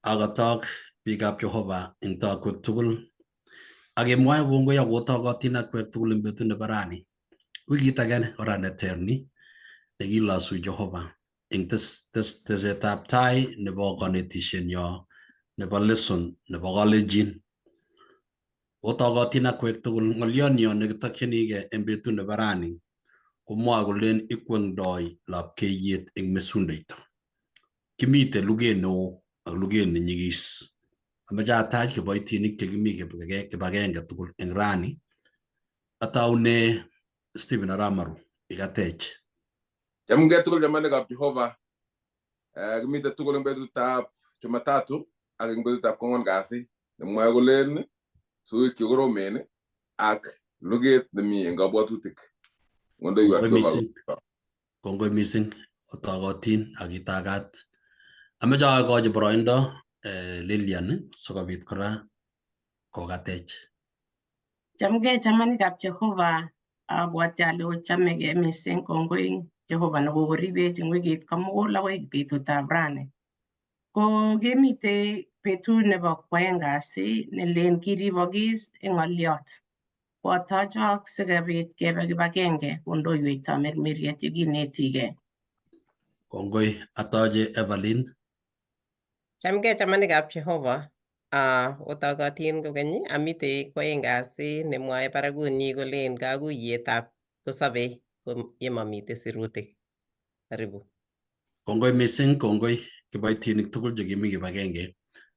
Akotok biikab Jehova eng tokwek tugul ak kemwoe kongoi ak otokotin akwek tugul eng betut nebo rani. Wikit age kora neter ni nekilosu Jehova eng tesetab tai nebo konetishenyo nebo lesson nebo Kalenjin. Otokotin akwek tugul ng'olyonyo nekitokchinigei eng betut nebo rani komwoe kolen ikwengdoi lapkeiyet eng mesundeito. Kimite luget neo ak luget nenyigis. Ameche atach kiboitinik chekimi kibagenge tugul eng rani. Ataune Stephen Arap Maru ikatech. Chamgei tugul chamanikab Jehova. Kimite tugul eng betutab Jumatatu ak eng betutab kwangwan kasi nemwoe kolen suik chekoromen ak luget nemi eng kabwatutik. Kongoi mising. Kongoi mising otokotin ak itakat. Ameche akochi boroindo Lilian sikobit kora kokatech. Chamgei chamanikab Jehova, abwati ale ochamegei mising. Kongoi Jehova nekokoribech eng wikit komugul akoi betutab rani. Ko kemitei betut nebo kwoeng kasi nelen kiribokis eng ng'oliot. Kotochok sikobit kebe kibagenge kondoiwech tamirmiriet yekinetigei. Kongoi atoche Evelyn. Chamgei chamanikab Jehova. Otokotin kokeny amitei kwoeng kasi nemwoe barakunyi kolen kakuiyetab kosobei yemomitei sirutik. Karibu. Kongoi mising, kongoi kiboitinik tugul chekimi kibagenge.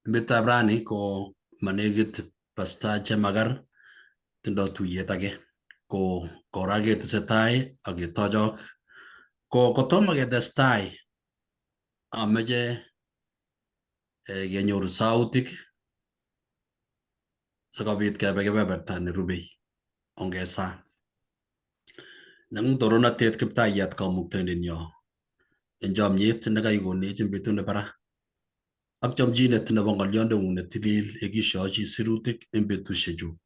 Betutab rani ko manekit Pastor Chemakar tindo tuyet age ko kora ketesetai ak ketochok. Ko kotomo ketestai ameche kenyoru sautik sikobit kebe kebeberta nerubei. Ongesaa. Neng'ung toronatet Kiptayat Kamuktaindenyo eng chomyet nekaikonech eng betut nebo ra ak chomchinet nebo ng'olyondeng'ung ne tilil yekishochi sirutik eng betusiechu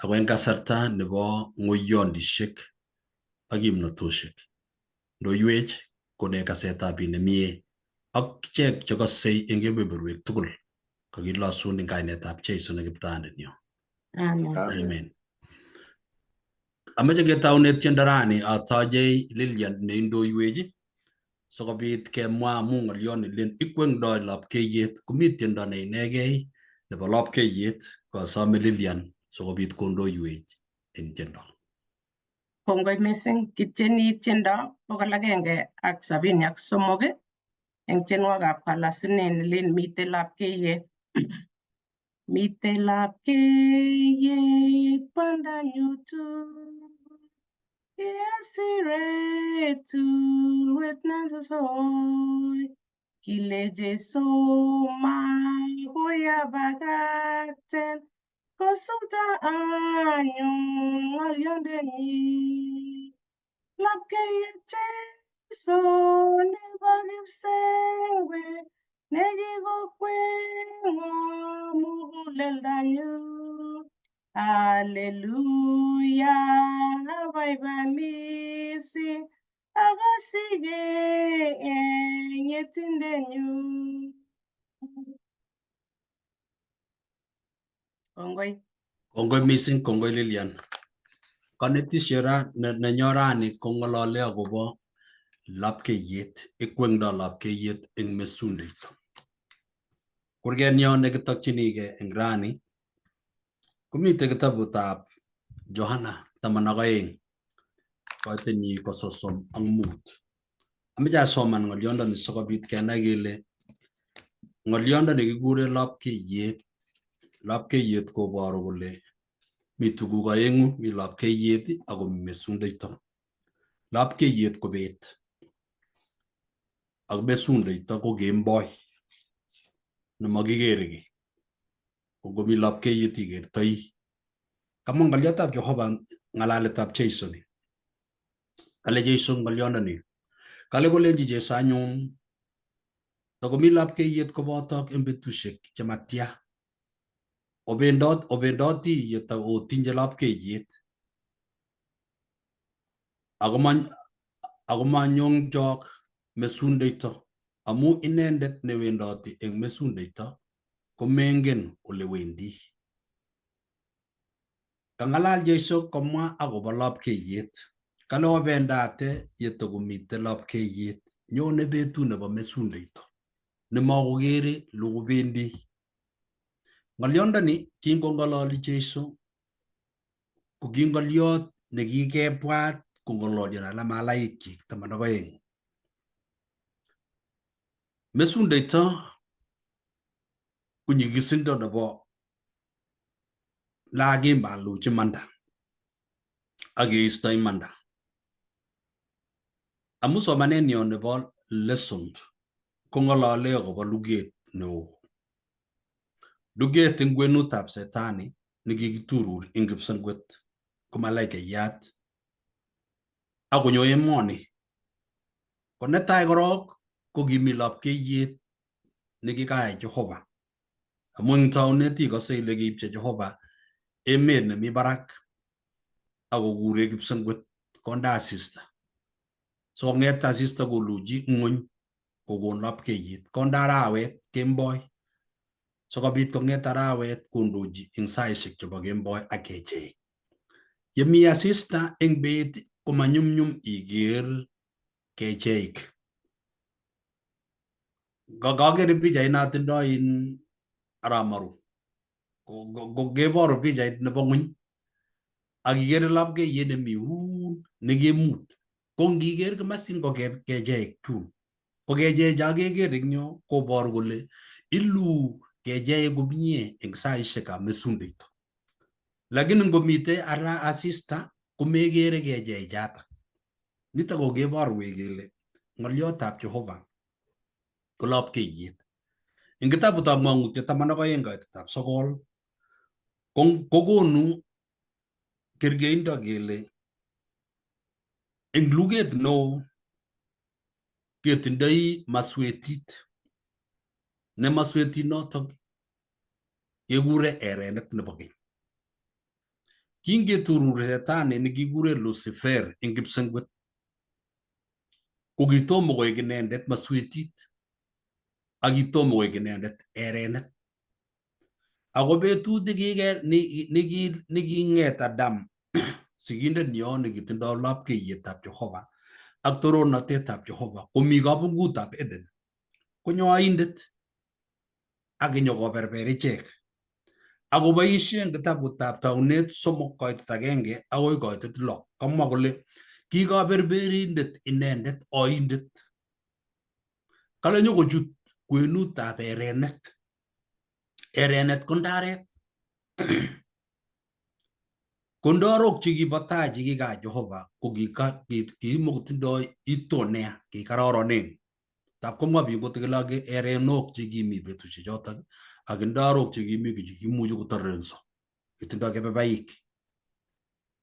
ako eng kasarta nebo ng'oiyondisiek ak kimnotosiek. Ndoiwech konech kasetab biik nemie ak ichek chekosei eng kebeberwek tugul kakilosun eng kainetab Jesu ne Kiptayandenyo. Amen. Amen. Ameche ketaune tiendo rani atochei Lilian neindoiwech sikobit kemwa amu ng'oliot nelen ikwengdoi lapkeiyet komi tiendo ne inegei nebo lapkeiyet kosome Lilian sikobit kondoiwech eng tiendo. Kongoi mising. Kityeni tiendo 173 eng tienwogikab kalasunet nelen mitei lapkeiyet. Mitei lapkeiyet bandanyu tugul, Kiasire tulwet nesosoi, Kile Jesu makoyabakakten, Kosulda anyun ng'olyondenyi. Lapkeiyet Jesu nebo kipsengwet nekikokweng'wo muguleldanyu. Haleluya, abaibai mising akosige eng yetindenyu. Kongoi. Kongoi mising, kongoi Lilian. Konetishet ra nenyo rani kong'olole akobo lapkeiyet, ikwengdo lapkeiyet eng mesundeito. Kurgenyo nekitokchinigei eng rani komitei kitabutab Johana 12 koitenyi ko 35. Ameche asoman ng'olyondoni sikobit kenai kele ng'olyondoni kikure lapkeiyet. Lapkeiyet koboru kole mi tuguk aeng'u, mi lapkeiyet ako mi mesundeito. Lapkeiyet ko bet ak mesundeito ko kemboi nemakikere kiy. Ko ngomi lapkeiyet ikertoi. Kamwa ng'olyotab Jehova ng'alaletab Jesu ni. Kale Jesu ng'olyondoni. Kale kolenji Jesu anyun takomi lapkeiyet kobotok eng betusiek chematya. Obendot obendoti yeta otinye lapkeiyet ako manyongchok mesundeito amu inendet newendoti eng mesundeito Komengen ole wendi. Kang'alal Jesu komwa akobo lopkeiyet. Kale obendate yetokomite lopkeiyet. Nyone betut nebo mesundeito nemokokere lokobendi. Ng'olyondoni kingong'ololi Jesu ko ki ng'olyot nekikebwat kong'ololchin alamalaikchik 12. Mesundeito ko nyikisindo nebo lakimaluch imanda ak keisto imanda. Amu somanenyo nebo lesson kong'olole akobo luget neo. Luget eng kwenutab setani nekikiturur eng kipsengwet ko malaikayat akonyo emoni. Ko netai korok ko kimi lopkeiyet nekikayai Jehova. Amu eng taunet ikose ile kiipche Jehova emet nemi barak akokure kipsengwet konde asista. So kong'et asista koluchi ng'wony kokon lopkeiyet. Konde arawet kemboi sikobit kong'et arawet kondochi eng saishek chebo kemboi ak kecheik. Yemi asista eng bet komanyumnyum iker kecheik. Kakere pichait natindoi in aramaru. Keboru pichait nebo ng'weny ak ikere lapkeiyet nemi uun nekemut. Ko ngiker komasin ko kecheik chun. Ko kecheik cho keker eng yo koboru kole iluu kecheik komie eng saishekab mesundeito. Lakini ngomite ara asista komekere kecheik chatak. Nitok ko keborwech kele ng'olyotab Jehova ko lopkeiyet. Eng kitabutab Mong'utiet 12 kaitetab 9 kokonu kerkeindo kele eng luget neo ketindoi maswetit ne maswetit notok kekure erenet nebo keny. Kingeturur setani nekikure Lucifer eng kipsengwet ko kitomo koek inendet maswetit ak kitomo koek inendet erenet. Ako betut neking'et Adam sigindet nyo nekitindoi lapkeiyetab Jehova ak torornatetab Jehova komi kabungutab Eden konyo oindet ak inyokoberber ichek akoboisien kitabutab taunet 3 koitet 1 akoi koitet 6 kamwa kole kikaberberindet inendet oindet kale nyokochut kwenutab erenet. Erenet ko ndaret. Ko ndarok chekibo tai chekikaa Jehova ko kimokotindoi iton nea, kikororonen. Tab komwa biik kotikilake erenok chekimi betusiek chotok ak ndarok chekimi chekimuchi kotorerenso. Kitindoi kebebaik.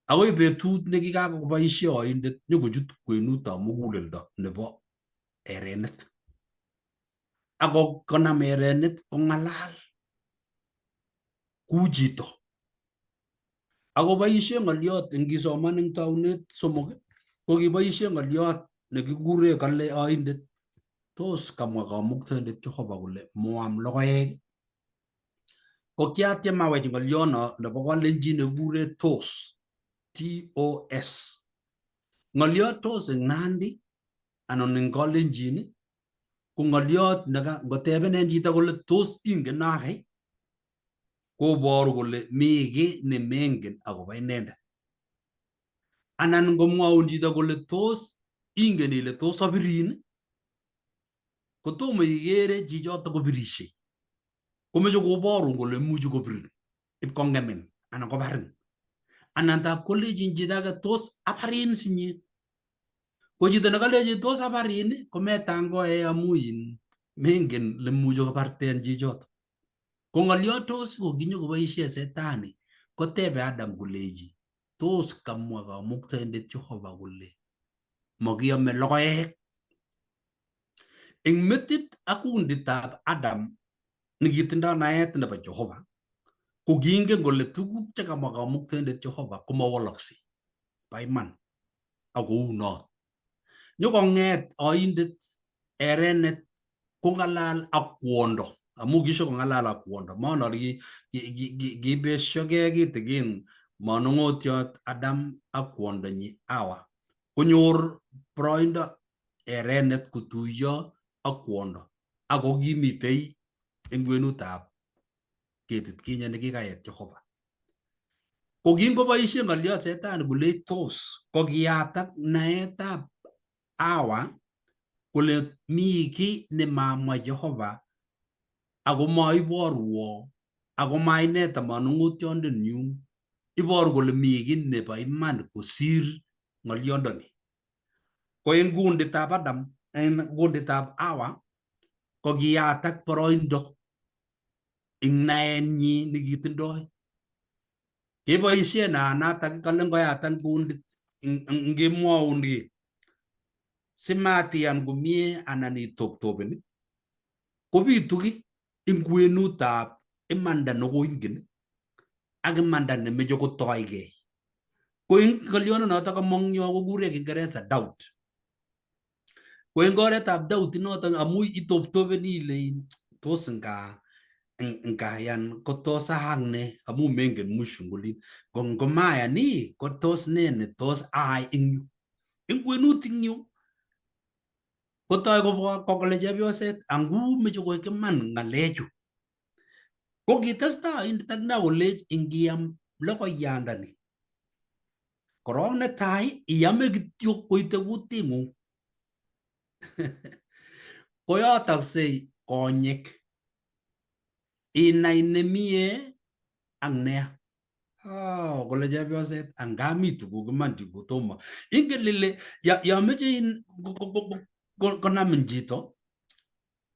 Akoi betut nekikakoboisie oindet nyokochut kwenutab muguleldo nebo erenet. Ako konam erenet kong'alal ku chito. Akoboisie ng'oliot ngisoman eng taunet 3 ko kiboisie ng'oliot nekikure kale oindet tos kamwa kamuktaindet Jehova kole moam logoek. Ko kiatyem awech ng'oliono nebo kalenjin nekikure tos TOS. Ng'oliot tos eng Nandi anan eng kalenjin ko ng'oliot neka ngotebenen chito kole tos ingen akai koboru kole mi kiy nemengen akobo inendet. Anan ngomwaun chito kole tos ingen ile tos abirin kotomo ikere chichoto kobirishei komeche koborun kole imuchi kobirin ipkongemin anan kobarin. Anan tab kolechin chito age tos abarin sinye. Ko chito nekalechin tos abarin kometangoe amu in mengen lemuchi kobarten chichoto. Ko ng'oliot tos kokinyokoboishe setani kotebe Adam kolechi tos kamwa kamuktaindet Jehova kole mokiyome logoek. Eng metit ak kunditab Adam nekitindoi naet nebo Jehova ko kiingen kole tuguk chekamwa kamuktaindet Jehova komawalaksei bo iman ak kounot. Nyokong'et oindet erenet kong'alal ak kwondo. Amu kishokong'alal ak kwondo. Mon ale kibesiogei kitikin manung'otiot Adam ak kwondonyi Hawa. Konyor boroindo erenet kotuiyo ak kwondo ako kimitei eng kwenutab ketit kinye nekikaet Jehova. Ko kingoboisie ng'oliot Setani kolech tos kokiyatak naetab Hawa kole mi kiy nemamwa Jehova ako maiborwo ako maineta manung'otiondenyu, iboru kole mi kiy nebo iman kosir ng'olyondoni. Ko en kunditab Adam, en kunditab Hawa ko kiyatak boroindo ing naenyi nekitindoi. Keboisien naanatak kale ngoyatan kundit ngimwaun ki simatiyan komie anan itoptopen kobitu ki ing kwenutab imanda nekoingen ak imanda nemeche kotoigei. Ko eng ng'olyonoto kamong yo kokure Kiingereza doubt. Ko eng oretab doubt inotok amu itoptopeni ile tos ngayan ko tos aak ne amu mengen mwisho ngolin ko ngomayan ii ko tos ne ne tos aai eng yu. Eng kwenut eng yu kotoi kobwa kole chepyoset angu meche koek iman ng'alechu. Ko kitestai oindet akine kolech ingiam logoiyandani korok netai iame kityo koite kuting'ung koyotoksei konyek inai nemie ak neya. Oh, kole chepyoset anga mi tuguk iman kotomo. Ingen ile yo meche konamin chito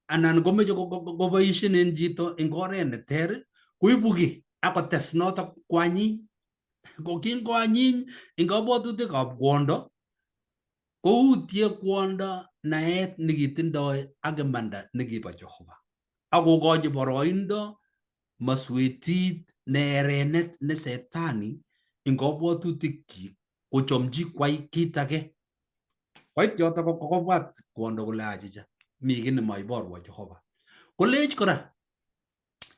anan komeche koboisien chito eng oret neter koibu ki akotes notok kwanyiny. Ko kingoanyiny eng kabwatutikab kwondo koutie kwondo naet nekitindoi ak imanda nekibo Jehova akokochi boroindo maswetit ne erenet ne setani eng kabwatutikyik kochomchi kwai kit age. Koit yoto kobwat kwondo kole achicha mi kiy nemaiborwo Jehova. Kolech kora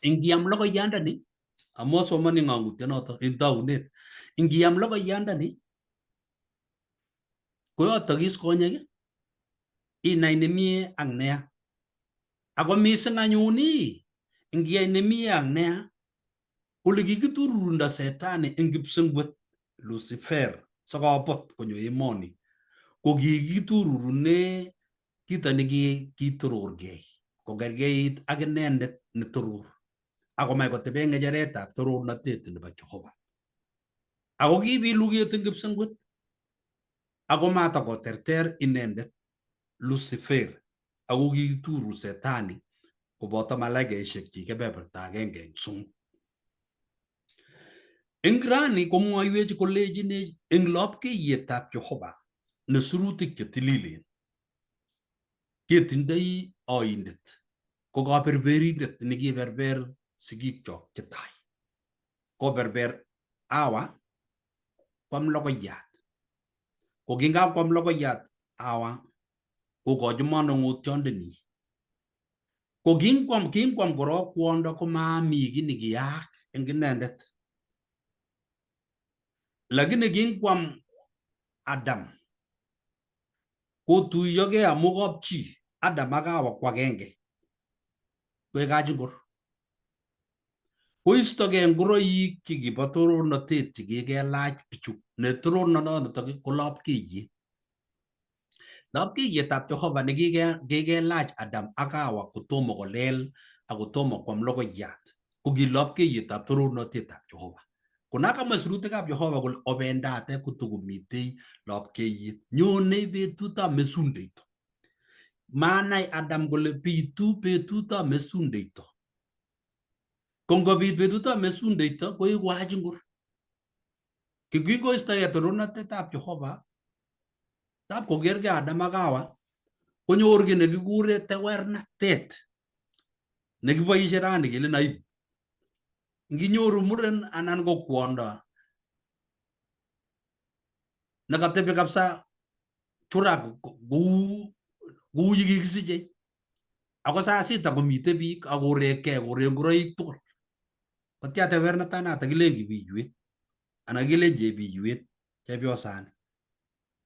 ingiam logoiyandani amu asomoni ng'ang'utionoto en taunet ingiam logoiyandani koyotokis konyek inai nemie ak neya. Ako mising anyun ii ingiyai nemie ak neya kole kikitururundo setani eng kipsengwet Lucifer sikobot konyo emoni ko kikitururune kito nekitororgei kokergeit ak inendet netoror akomach kotebe ng'echeretab torornatet nebo Jehova. Ako kibit luget eng kipsengwet ako matakoterter inendet Lucifer ako kikiturur setani koboto malaikaisiekchik kebeberta agenge eng somok. Eng rani komwoiwech kolechinech eng lopkeiyetab Jehova ne sirutik che tililen ketindoi oindet ko kaberberindet nekiberber sigikchok chetai. Koberber Hawa kwam logoiyat. Ko kingakwam logoiyat Hawa kokochi manong'otiondenyi. Ko kinkwam korok kwondo komami kiy nekiyaak eng inendet. Lakini kinkwam Adam kotuiyogei amu kapchi Adam ak Hawa ko agenge koek kachingor. Koistogei ngoroik chekibo torornatet chekikelach bichu ne torornonotok ko lopkeiyet. Lopkeiyetab Jehova nekikelach Adam ak Hawa kotomo kolel ak kotomo kwam logoiyat ko ki lopkeiyetab torornotetab Jehova. Ko nakamwa sirutikab Jehova kole obendate kotokomitei lopkeiyet. Nyonei betutab mesundeito. Manai Adam kole bitu betutab mesundeito. Ko ngobit betutab mesundeito koeku Hajingor. Kingoistogei torornatetab Jehova tab kokergei Adam ak Hawa konyor kiy nekikure tewernatet nekiboishe rani kelen aibu. Nginyoru muren anan ko kwondo nekatebi kabisa churak kou yekikisiche Ako saa sita komitei biik ak korekkei korek ngoroik tugul. Kotya tewernatanatak kilen kipiywet anan kilen chepiywet chepyosani.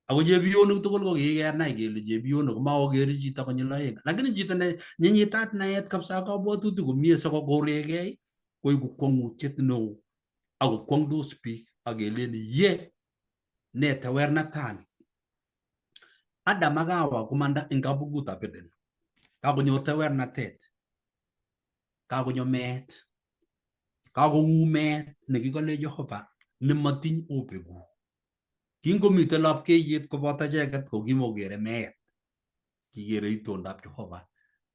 Ako chepyonik tugul ko kikenai kele chepyonik komakokere chito konyil oeng. Lakini chito ne nyenyitat naet kabisa ak kabwatutik komie sikokorekei koiku kwong'utiet neo ako kwong'dos biik ak kelen ye ne tewernatani. Adam ak Hawa komanda eng kabukutab Eden. Kakonyor tewernatet, kakonyo meet, kakong'u meet nekikole Jehova nematiny obegu. Kingomite lapkeiyet koboto icheket ko kimokere meet, kikere itondab Jehova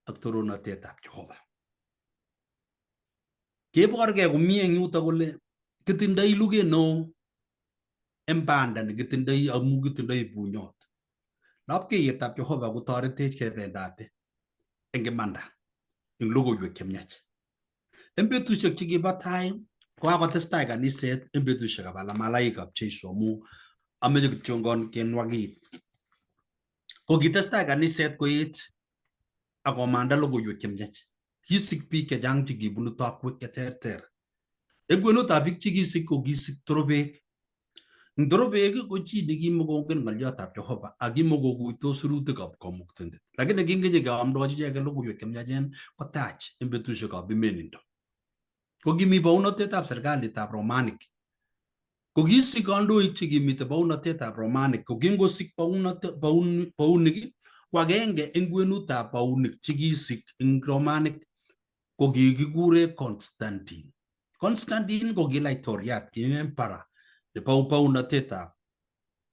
ak toronatetab Jehova. Keborgei komie eng yuto kole kitindoi luget neo eng banda nekitindoi amu kitindoi bunyot. Lapkeiyetab Jehova kotoretech kebendate eng imanda eng logoiwek chemiach. Eng betusiek chekibo tai kokakotestai kaniset eng betusiekab alamalaikab Jesu amu ameche kityongon kenwakit. Ko kitestai kaniset koet ak komanda logoiwek chemiach. Kisik biik chechang chekibunu tokwek cheterter. Eng kwenutab biik chekisik ko kisik torobek. Eng torobek ko chi nekimakongen ng'olyotab Jehova ak kimakokuitos sirutikab kamuktaindet. Lakini kingenyekeamdochi icheket logoiwek chemiachen kotach eng betusiekab imenindo. Ko kimi bounotetab serikalitab Romanik. Ko kisik kandoik chekimite bounotetab Romanik. Ko kingosik bounik ko agenge eng kwenutab bounik chekisik eng Romanik ko kikikure Constantine. Constantine ko ki laitoriat, ki emperor nebo bounotetab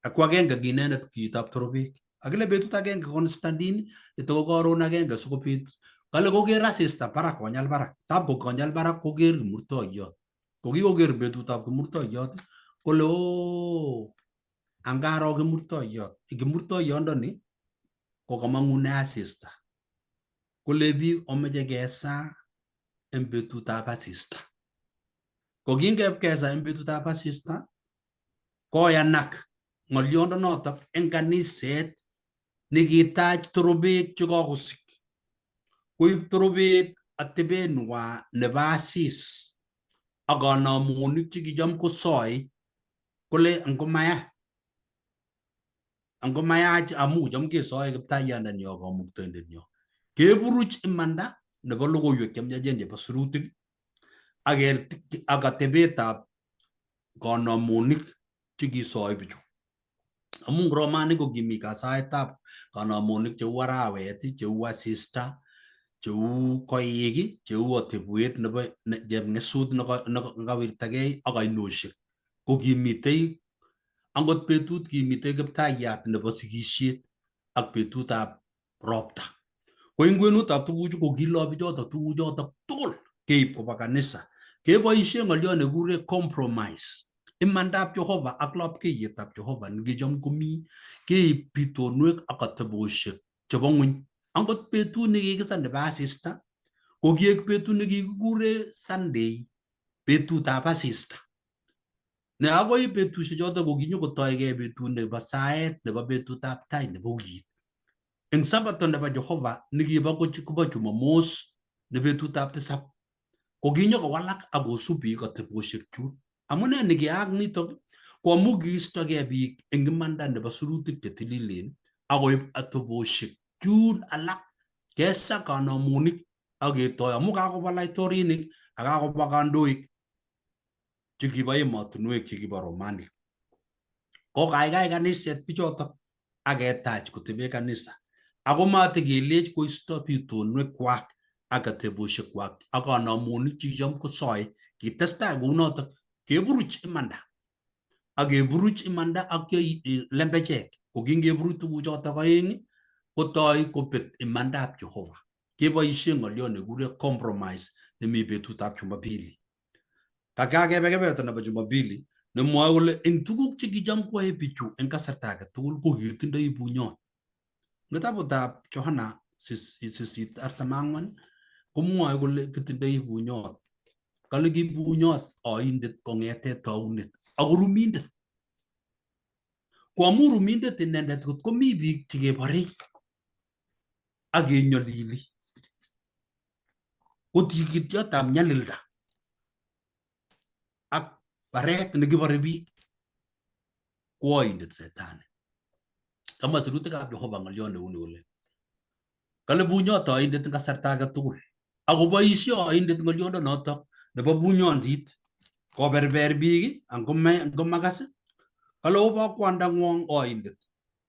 ak ko agenge ki inendet kiitab torobek. Akile betut agenge Constantine ito ko karon agenge sikobit kale koker asista barak konyal barak. Tab ko konyal barak koker kimurtoiyot. Ko kikoker betutab kimurtoiyot kole oo angaro kimurtoiyot. Kimurtoiyondoni ko kamang'une asista. Kole biik omeche kesaa eng betutab asista. Ko kingepkesa eng betutab asista koyanak ng'oliondonotok eng kaniset nekitach torobek chekakosik. Koib torobek atebenwa nebo asis ak kanamonik chekicham kosoe kole ngomaya angomayach amu cham kesoe kiptayatndenyo kamuktaindenyo keburuch imanda nebo logoiwek chemiachen chebo sirutik ak atebetab kanamonik chekisoe bichu. Amu romanik ko kimi kasaetab kanamonik cheu arawet, cheu asista, cheu koik, cheu atebwet nebo chepngesut nekawirtagei ak ainosiek. Ko kimitei angot betut kimitei kiptayat nebo sikisiet ak betutab ropta. Ko eng kwenutab tuguchu ko kilo bichoto tuguchoto tugul keib koba kanisa. Keboishe ng'olyo nekikure compromise. Imandab Jehova ak lapkeiyetab Jehova nekicham komi keib bitonwek ak atebosiek chebo ng'weny. Angot betut nekikisa nebo asista ko kiek betut nekikikure Sunday, betutab asista. Ne akoi betusiek choto ko kinyokotoigei betut nebo saet nebo betutab tai nebo wikit. Eng sabato nebo Jehova nekibo kobo Jumamos ne betutab tisab ko kinyokowalak ak kosub biik atebosiek chun. Amune nekiyaak nitok ko amu kiistogei biik eng imanda nebo sirutik chetililen ak koib atebosiek chun alak kesa kanamonik ak ketoi amu kakobwa laitorinik ak kakobwa kandoik chekibo emotinwek chekibo Romanik. Kokaikai kaniset bichotok ak ketach kotebe kanisa ako matikelech koisto bitonwek kwak ak atebosiek kwak ak kanamonik chekicham kosoe. Kitestai kounotok keburuch imanda ak keburuch imanda ak lembechek. Ko kingeburuch tuguchotok oeng kotoi kobet imandab Jehova. Keboishe ng'olyo nekikure compromise nemi betutab Jumapili. Kakakebe kebeberta nebo Jumapili nemwoe kole eng tuguk chekicham koyoe bichu eng kasarta age tugul ko kitindoi bunyot. Kitabutab Johana 8:44 komwoe kole kitindoi bunyot. Kale ki bunyot oindet kong'ete tounet ako rumindet. Ko amu rumindet inendet kot komi biik chekeborei ak kenyolili. Ko tikityotab nyalilda ak baret nekibore biik ko oindet Setani. Kamwa sirutikab Jehova ng'olyon neu ni kole kale bunyot oindet eng kasarta age tugul akoboisie oindet ng'olyondo notok nebo bunyondit koberber biik angomakas. Kale obo kwandang'wong oindet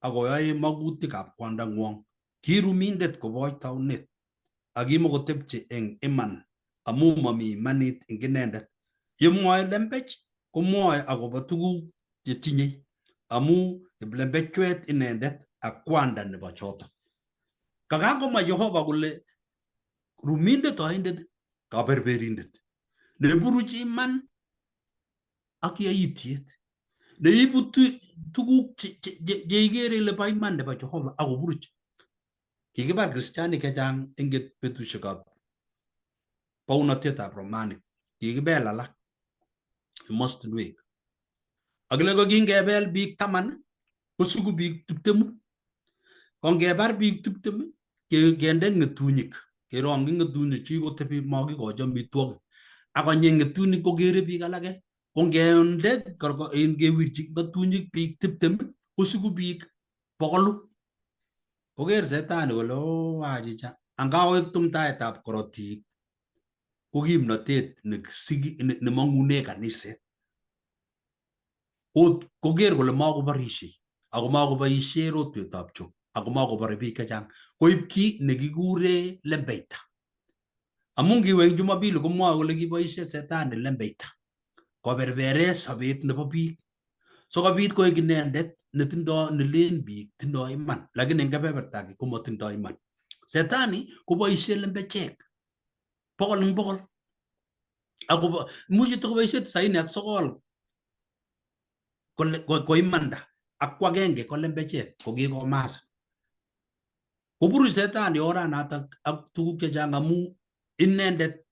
akoyoe magutikab kwandang'wong. Kirumindet koboch taunet akimokotepche eng iman amu mami imanit eng inendet. Yemwoe lembech komwoe akobo tuguk chetinyei amu kiplembechwet inendet ak kwanda nebo chotok. Kakakomwa Jehova kole rumindet oindet kaberberindet neburuchi iman ak yaityet neibu tuguk cheikere ile bo iman nebo Jehova akoburuch. Kikibar kristianik chechang eng betusiekab bounotetab Romanik. Kikibel alak emostinwek. Akile ko kingebel biik 10 kosiku biik 20. Ko ngebar biik 20 kende ng'etunyik, kerongyi ng'etunyik chikikotebi makikochi amitwogik. Akonyi ng'etunyik kokere biik alake, ko ngende kewirchi ng'etunyik biik 20 kosiku biik 100. Koker Setani kole oo achicha, angakoek tumtaetab korotik ko kimnotet nemong'une kaniset. Koker kole makoborishei ako makoboishe rotwetab chu ako makobore biik chechang koib ki nekikure lembeita. Amu ngiwe eng Jumapili komwoe kole kiboishe Setani lembeita koberbere sobet nebo biik sikobit koek inendet netindo nelen biik tindoi iman lakini eng kebeberta age komotindoi iman. Setani koboishe lembechek 100 eng 100 akobo imuchi tokoboishe 99 ko imanda ak kwagenge ko lembechek ko kikomas. Koburu Setani oranatak ak tuguk chechang amu inendet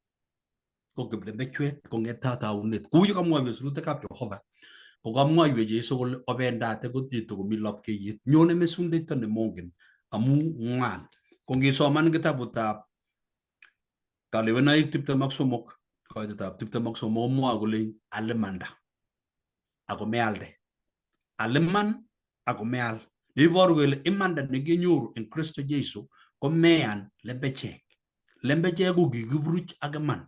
ko kiplembechwet kong'ete taunet. Kou ye kamwoiwech sirutikab Jehova ko kamwoiwech Jesu kole obendate kotitu komi lapkeiyet. Nyone mesundeito nemongen amu ng'wan. Ko ngisoman kitabutab Kalewenoik 23 koitetab 23 komwoe kole al imanda ako mealde. Al iman ako meal. Neiboru kele imanda nekenyoru en Kristo Jesu komeyan lembechek. Lembechek ko kikiburuch ak iman.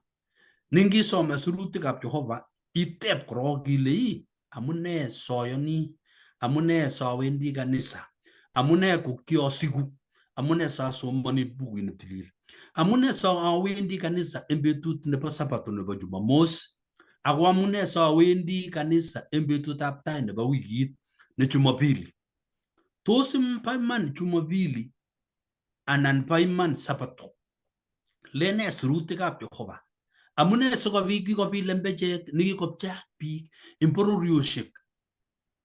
Ningisoman sirutikab Jehova iteb korok ile ii amune soyoni, amune sowendi kanisa, amune ko kiosiku, amune sasomoni bukuit netilil, amune so awendi kanisa en betut nebo Sabato nebo Jumamos, ako amune sowendi kanisa en betutab tai nebo wikit ne Jumapili. Tos bo iman Jumapili anan bo iman Sabato? Lene sirutikab Jehova? Amune sikobit kikobit lembechek nekikopcheak biik en bororiosiek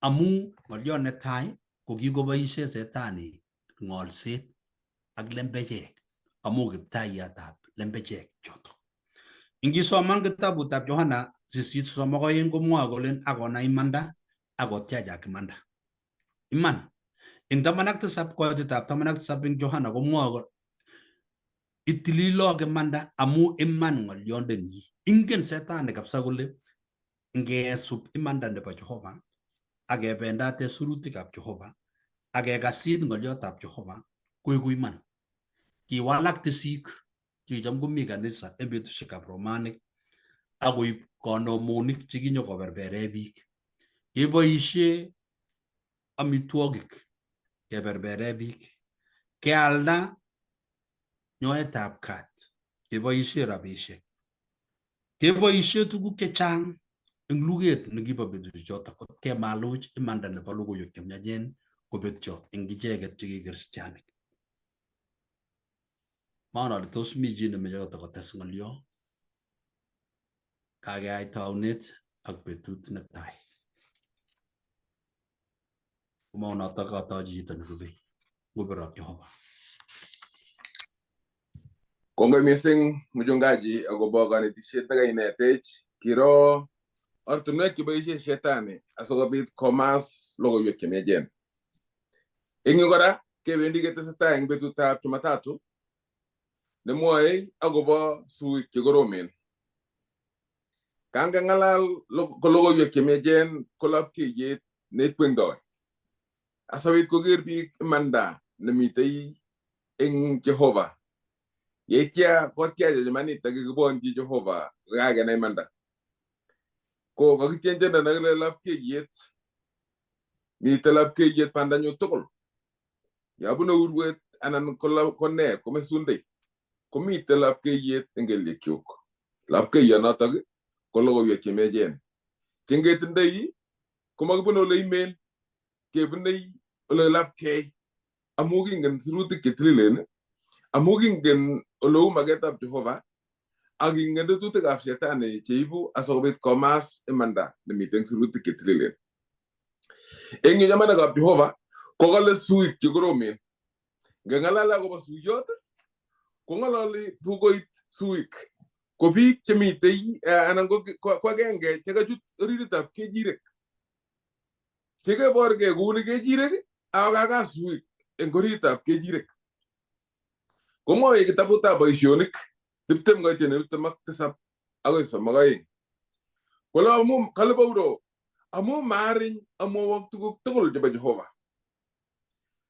amu ng'olyon netai ko kikoboishe Setani ng'olset ak lembechek amu kiptaiyatab lembechek chotok. Ingisoman kitabutab Yohana 8:32 komwoe kolen akonai imanda akotiachak imanda. Iman. Eng 17 koitetab 17 eng Yohana komwoe itililok imanda amu iman ng'olyondenyi. Ingen Setani kabisa kole ngesub imanda nebo Jehova ak kebendate sirutikab Jehova ak kekasit ng'olyotab Jehova koiku iman. Kiwalak tisik chekicham komi kanisa en betusiekab Romanik akoib konomonik chekinyokoberbere biik. Keboishe amitwogik keberbere biik. Kealda nyoetab kat keboishe rabisiek. Keboishe tuguk chechang eng luget nekibo betusiechotok kot kemaluch imanda nebo logoiwek chemiachen kobetyo eng icheket che ki kristianik. Mangen ale tos mi chi nemeche kotakotes ng'olyo. Kakeai taunet ak betut netai. Komaunotok katochi chito nerubei. Ngubirok Jehova. Kongoi missing mchungaji akobo kanetishet nekainetech. Kiro ortinwek cheboishe shetani asikobit komas logoiwek chemiachen. Eng yu kora kebendi ketesetai eng betutab Jumatatu. Nemwoe akobo suik chekoromen. Kangeng'alal ko logoiwek chemiachen ko lapkeiyet neikwengdoi. Asikobit koker biik imanda nemitei eng Jehova. Yeitya kotyach imanit ak kikibonchi Jehova kakenai imanda. Ko kakityen tiendo nekile lapkeiyet. Mitei lapkeiyet bandanyu tugul. Yabune urwet anan ko ne komesundei komitei lapkeiyet eng kelyekyuk. Lapkeiyonotok ko logoiwek chemiachen. Chengetindoi komakibune ole imen, kebunei ole lapkei amu kingen sirutik chetililen, amu kingen oleu maketab Jehova ak kingen tetutikab shetani cheibu asikobit komas imanda nemiten sirutik chetililen. Eng yu chamanikab Jehova kokale suik chekoromen. Ngeng'alal akobo suyot kong'ololi bukuit suik ko biik chemitei anan ko agenge chekachut orititab kechirek chekeborgei kouni kechirek ako kakas suik eng oritab kechirek. Komwoe kitabutab boisionik 20 koityin 27 akoi 32 kole amu kale Paulo amu maariny amwowok tuguk tugul chebo Jehova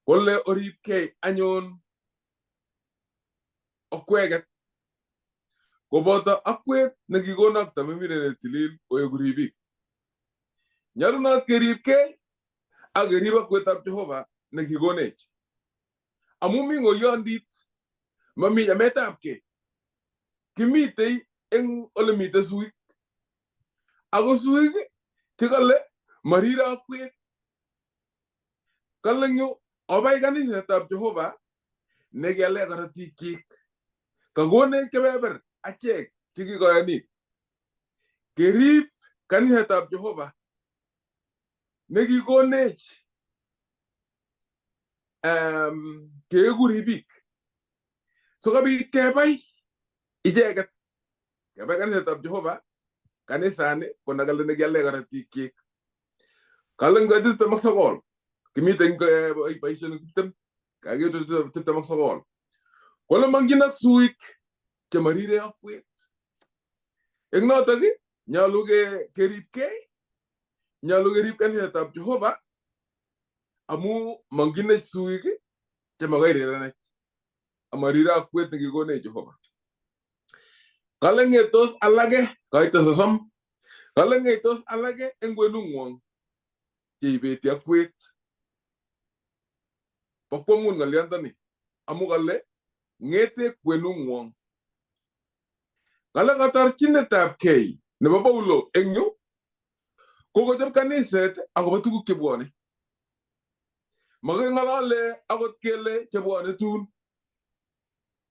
kole oripkei anyun okweket koboto akwet nekikonok tamimine netilil koeku ribik. Nyolunot keripkei ak kerib akwetab Jehova nekikonech. Amu mi ng'oyondit, mami chametabkei. Kimitei eng ole mitei suik. Ako suik chekale marire akwet. Kale eng yu obai kanisetab Jehova nekiale korotikyik. Kakonech kebeber achek chekikoyonik. Kerib kanisetab Jehova nekikonech keeku ribik. Sikobit kebai icheket. Kebai kanisetab Jehova, kanisani ko nekale nekiale korotikyik. Kale eng 29, kimiten boisionik 20, kakiit 29. Kole mongyin ak suik chemarire akwet. Eng notok nyolu keribkei, nyolu kerib kanisetab Jehova amu monginech suik chemakoi amarire akwet nekikonech Jehova. Kale ng'etos alake koite 30, kale ng'etos alake eng kwenung'wong cheibeti akwet. Bo kwong'ut ng'olyondoni amu kale ng'ete kwenung'wong. Kale katorchinetabkei nebo Paulo eng yu ko kochob kaniset akobo tuguk chebwone. Making'olole akot kele chebwone tun.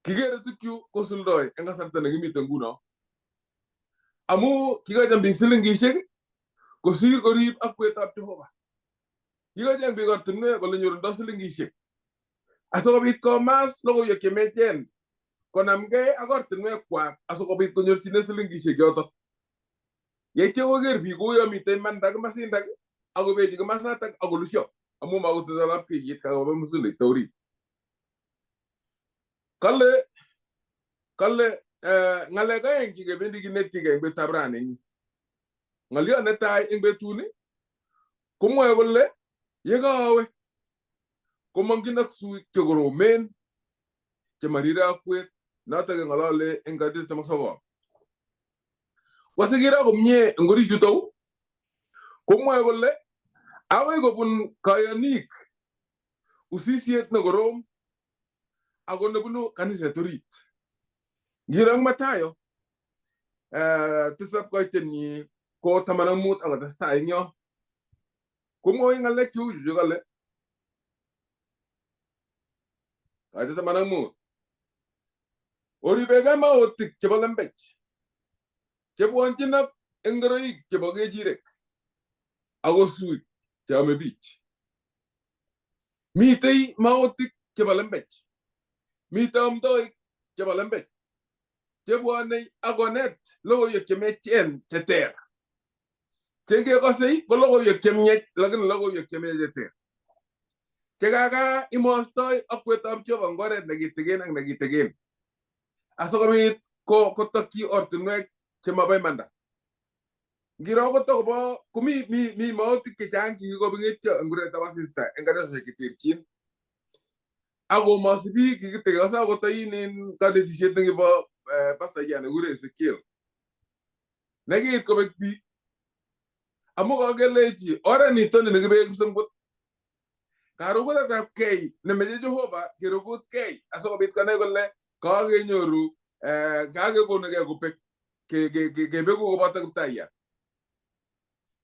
Kikere tukyu kosuldoi eng kasarta nekimite nguno. Amu kikocham biik silingishek kosir korib akwetab Jehova. Kikocheng biik ortinwek kole nyorundo silingishek. Asikobit komas logoiwek chemiachen konamgei ak ortinwek kwak asikobit konyorchine silingishek chotok. Yeityo koker biik kouyo mitei imanda komasindak akobechi komasatak akolusyo amu makotindoi lapkeiyet kakoba musuleito orit. Kale kale ng'alek aeng chekebendi kinetigei eng betutab rani eng yu. Ng'oliot netai eng betuni komwoe kole yekaawe komong'chin ak suik chekoromen chemarire akwet notok keng'olole eng kaitet 29. Kosikiro komie eng orit yutou komwoe kole akoi kobun kayonik usisiet nekorom ako nebunu kaniset orit. Ngiro eng Matayo 7 koitenyi ko 15 akotestai eng yo komwoe ng'alek cheu chu chekale kaitet 15 oribekei maotik chebo lembech chebwonchin ak eng ngoroik chebo kechirek ako suik cheome biich. Mitei maotik chebo lembech, mitei amdoik chebo lembech chebwonei akonet logoiwek chemiachen cheter. Chengekosei ko logoiwek chemiach lakini logoiwek chemiach cheter. Chekaka imostoi akwetab Jehova eng oret nekitikin ak nekitikin. Asikobit ko kotokyi ortinwek chemobo imanda. Ngiro kotokobo komi mi mi mautik chechang chekikobing'etyo eng kuretab asista eng kanisosiek cheterchin. Ako mosibi kikitekose akot oin kanetisiet nekibo pastaiyat nekikure Ezekiel. Nekiit kobek biik. Amu kakelechi oret nito ni nekibee kipsengwet. Karugutetabkei nemeche Jehova kerugutkei asikobit konai kole kakenyoru kakekonukei kobek kebeku koboto Kiptayat.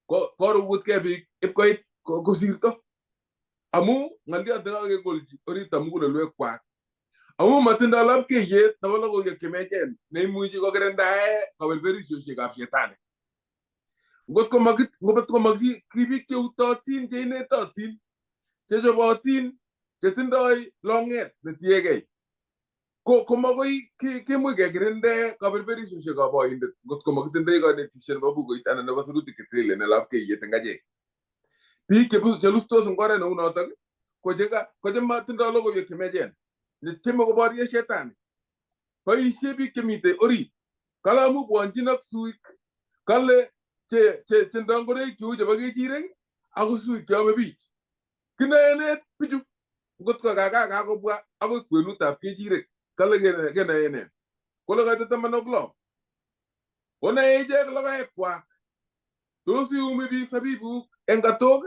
Korugutkei biik ipkoit kosirto. Amu ng'oliot nekakekolchi oritab mugulelwekwak. Amu matindoi lapkeiyet nebo logoiwek chemiachen neimuchi kokirindae kaberberishosiekab shetani. Ngot ko maki biik cheutotin, cheinetotin, chechobotin, chetindoi long'et netiegei, ko komakoi kimuch kekirinde kaberberishosiekab boindet ngot ko makitindoi konetisiet nebo bukuit anan nebo sirutik chetililen en lapkeiyet eng achek. Biik chelustos eng oret neu notok ko chematindoi logoiwek chemiachen netieme koborie shetani. Boisie biik chemitei orit. Kale amu bwonchin ak suik. Kale che tindoi ngoroik cheu chebo kechirek ako suik cheome biich. Kinoe nee bichu ngot ko kaka kakobwa akoi kwenutab kechirek. Kale kenoe nee? Kole koite 16. Onoe ichek logoekwak. Tos iumi biik sabibuk eng katok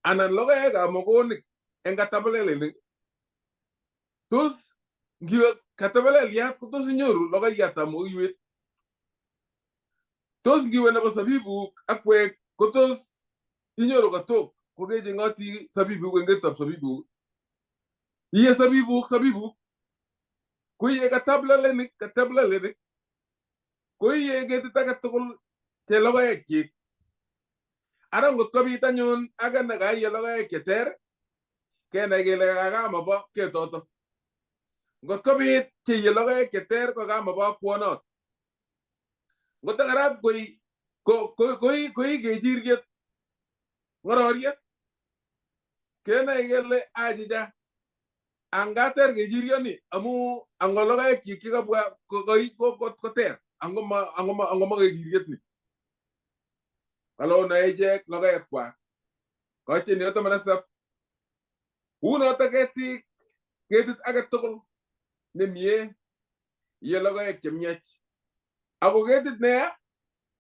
anan logoekab mogonik eng katabalelenik? Tos ngiwe katabaleliat ko tos inyoru logoiyatab mokiwet? Tos ngiwe nebo sabibuk akwek ko tos inyoru katok kokecheng'oti sabibuk eng ketitab sabibuk? Iye sabibuk sabibuk, koiye katablelenik katablelenik, koiye ketit age tugul che logoekchik. Ara ngot kobit anyun age nekaiye logoek cheter, kenai kele kakamobo ketoto. Ngot kobit cheiye logoek cheter ko kamobo akwonot. Ngot karab koi koi kechiriet ng'ororiet, kenai kele achicha angater kechirioni amu ango logoekchik chekabwa koter angoma kechiriet ni. Kale onoe ichek logoekwak. Koityin 17. Unoto ketik ketit age tugul nemie iye logoek chemiach. Ako ketit neya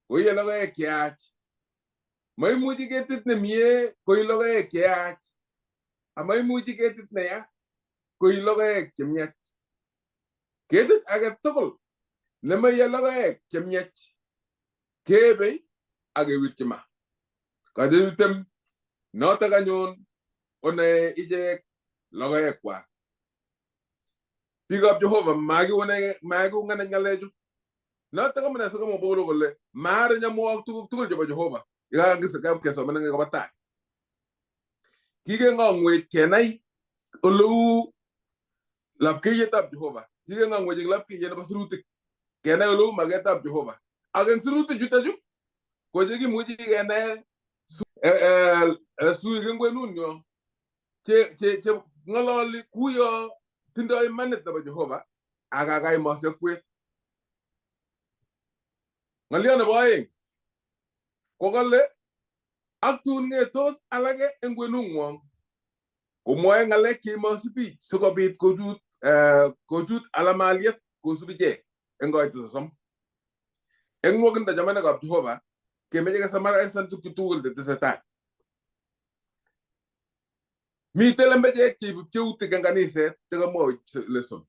koiye logoek cheyaach. Maimuchi ketit nemie koi logoek cheyaach. Amaimuchi ketit neya koi logoek chemiach. Ketit age tugul nemaiye logoek chemiach kebei ak kewirchi ma. Koite notok anyun onoe ichek logoekwak. Biikab Jehova makiunganech ng'alechu. Notok amune sikomwa Paulo kole maaro nyamwok tuguk tugul chebo Jehova. Yekakesoman koba tai. Kikeng'ong'wech kenai oleu lapkeiyetab Jehova. Kikeng'ong'wech eng lapkeiyet nebo sirutik. Kenai oleu maketab Jehova. Ak eng sirutik chutochu ko chekimuchi kenai suik eng kwenunyo che ng'ololi kuyo tindoi imanit nebo Jehova ak kakaimosiek kwet. Ng'olyo nebo aeng ko kale ak tun ng'etos alake eng kwenung'wong komwoe ng'alek cheimosi biik sikobit kochut alamaliet kosub ichek eng koito 30. Eng nwokindo chamanikab Jehova kemeche kesamaraisan tukchu tugul chetesetai. Mitei lembechek cheibu pcheutik eng kaniset chekamwowech lesson.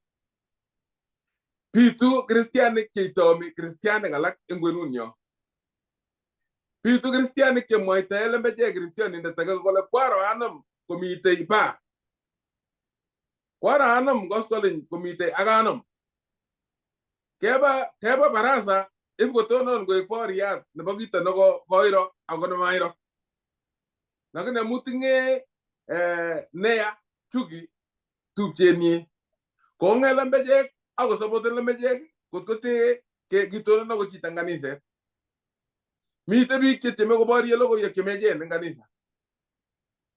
Bitu kristianik cheitomi kristianik alak eng kwenunyo. Bitu kristianik chemwoitoe lembechek kristianindet age kole kwaro anom komitei bar. Kwaro anom koskolen komitei ak anom. Keba baraza ipkotonon koek boriat nebo kito neko koiro ako nemairo. Lakini amu tinge neya chuki tupchenyi kong'et lembechek akosapoten lembechek kot kote kitonon ako chito eng kaniset. Mitei biik chetieme koborie logoiwek chemiachen eng kanisa.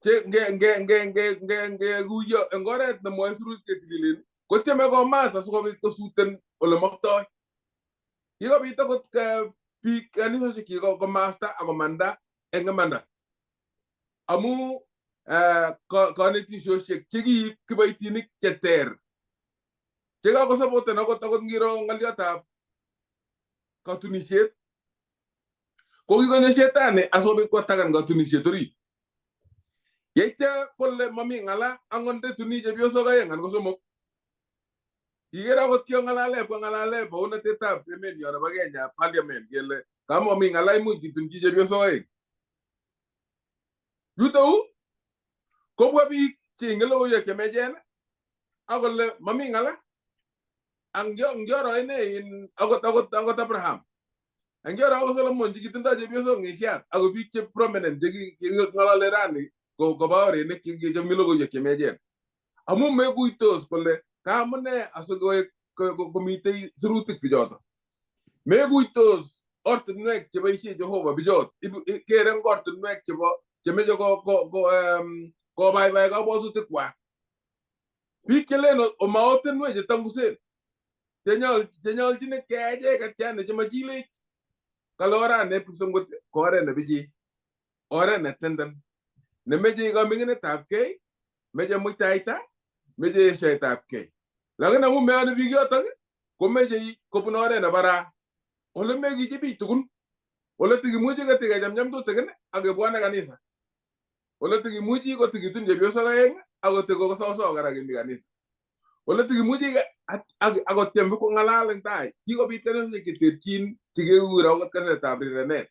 Che nge kuyo eng oret nemwoe sirutik chetililen Kotyeme komas asikobit kosuten ole maktoi. Kikobit akot biik kanisosiek komasta ak komanda eng imanda. Amu konetisiosiek chekiib kiboitinik cheter chekakosapoten akot ngiro ng'oliotab katunisiet ko kikonyo shetani asikobit koatakan katunisiet orit. Yeityo kole mami ng'ala angot ndetuni chepyosok aeng anan ko somok. Kiker akot king'alale kong'alale bounatetab emenyo nebo Kenya parliament kele kamami ng'ala imuch kitunchi chepyosok aeng. Yutou kobwa biik cheingen logoiwek chemiachen ak kole mami ng'ala. Angyoro ine in akot Abraham. Angyoro akot Solomon chekitindoi chepyosok ng'isiat ako biik che prominent cheking'olole rani kobaorinik chemi logoiwek chemiachen. Amu mekuitos kole kamune asikoek komitei sirutik bichoto. Mekuitos ortinwek cheboisie Jehova bichot. Kere eng ortinwek chebo chemeche kobaibai kabwatutikwak. Biik chelen omaotinwek chetangusen chenyolchin keyai icheket yani chemachilech. Kale oret kipsongot ko oret nepichii, oret netenden, nemeche kaming'inetab kei, meche muitaita, meche eshoetab kei. Lakini amu meyoni biik yotok komeche kobun oret nebaraa ole mekichi biik tugun, ole tikimuchi kotikechamcham tutikin ak kebwone kanisa. Ole tikimuchi kotikitun chepyosok aeng ak kotikososo kora kemi kanisa. Ole tikimuchi ak kotyem kong'alal eng tai. Kikobit kanisosiek cheterchin chekekure akot kanisetab rirenet.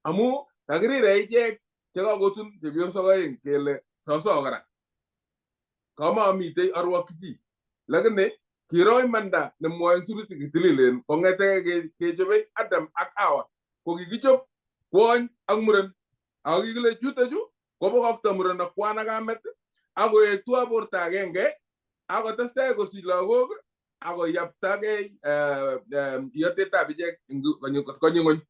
Amu kakirire ichek chekakotun chepyosok aeng kele soso kora. Kamamitei arwokyi chi. Lakini kiro imanda nemwoe eng sirutik chetililen kong'etegei kechobei Adam ak Hawa ko kikichob kwony ak muren. Ako kikile chutochu kobokokto muren ak kwan ak kamet ak koek tuwa borto agenge ak kotestai kosich lagok ak koyaptagei iyotetab ichek konyi ng'ony.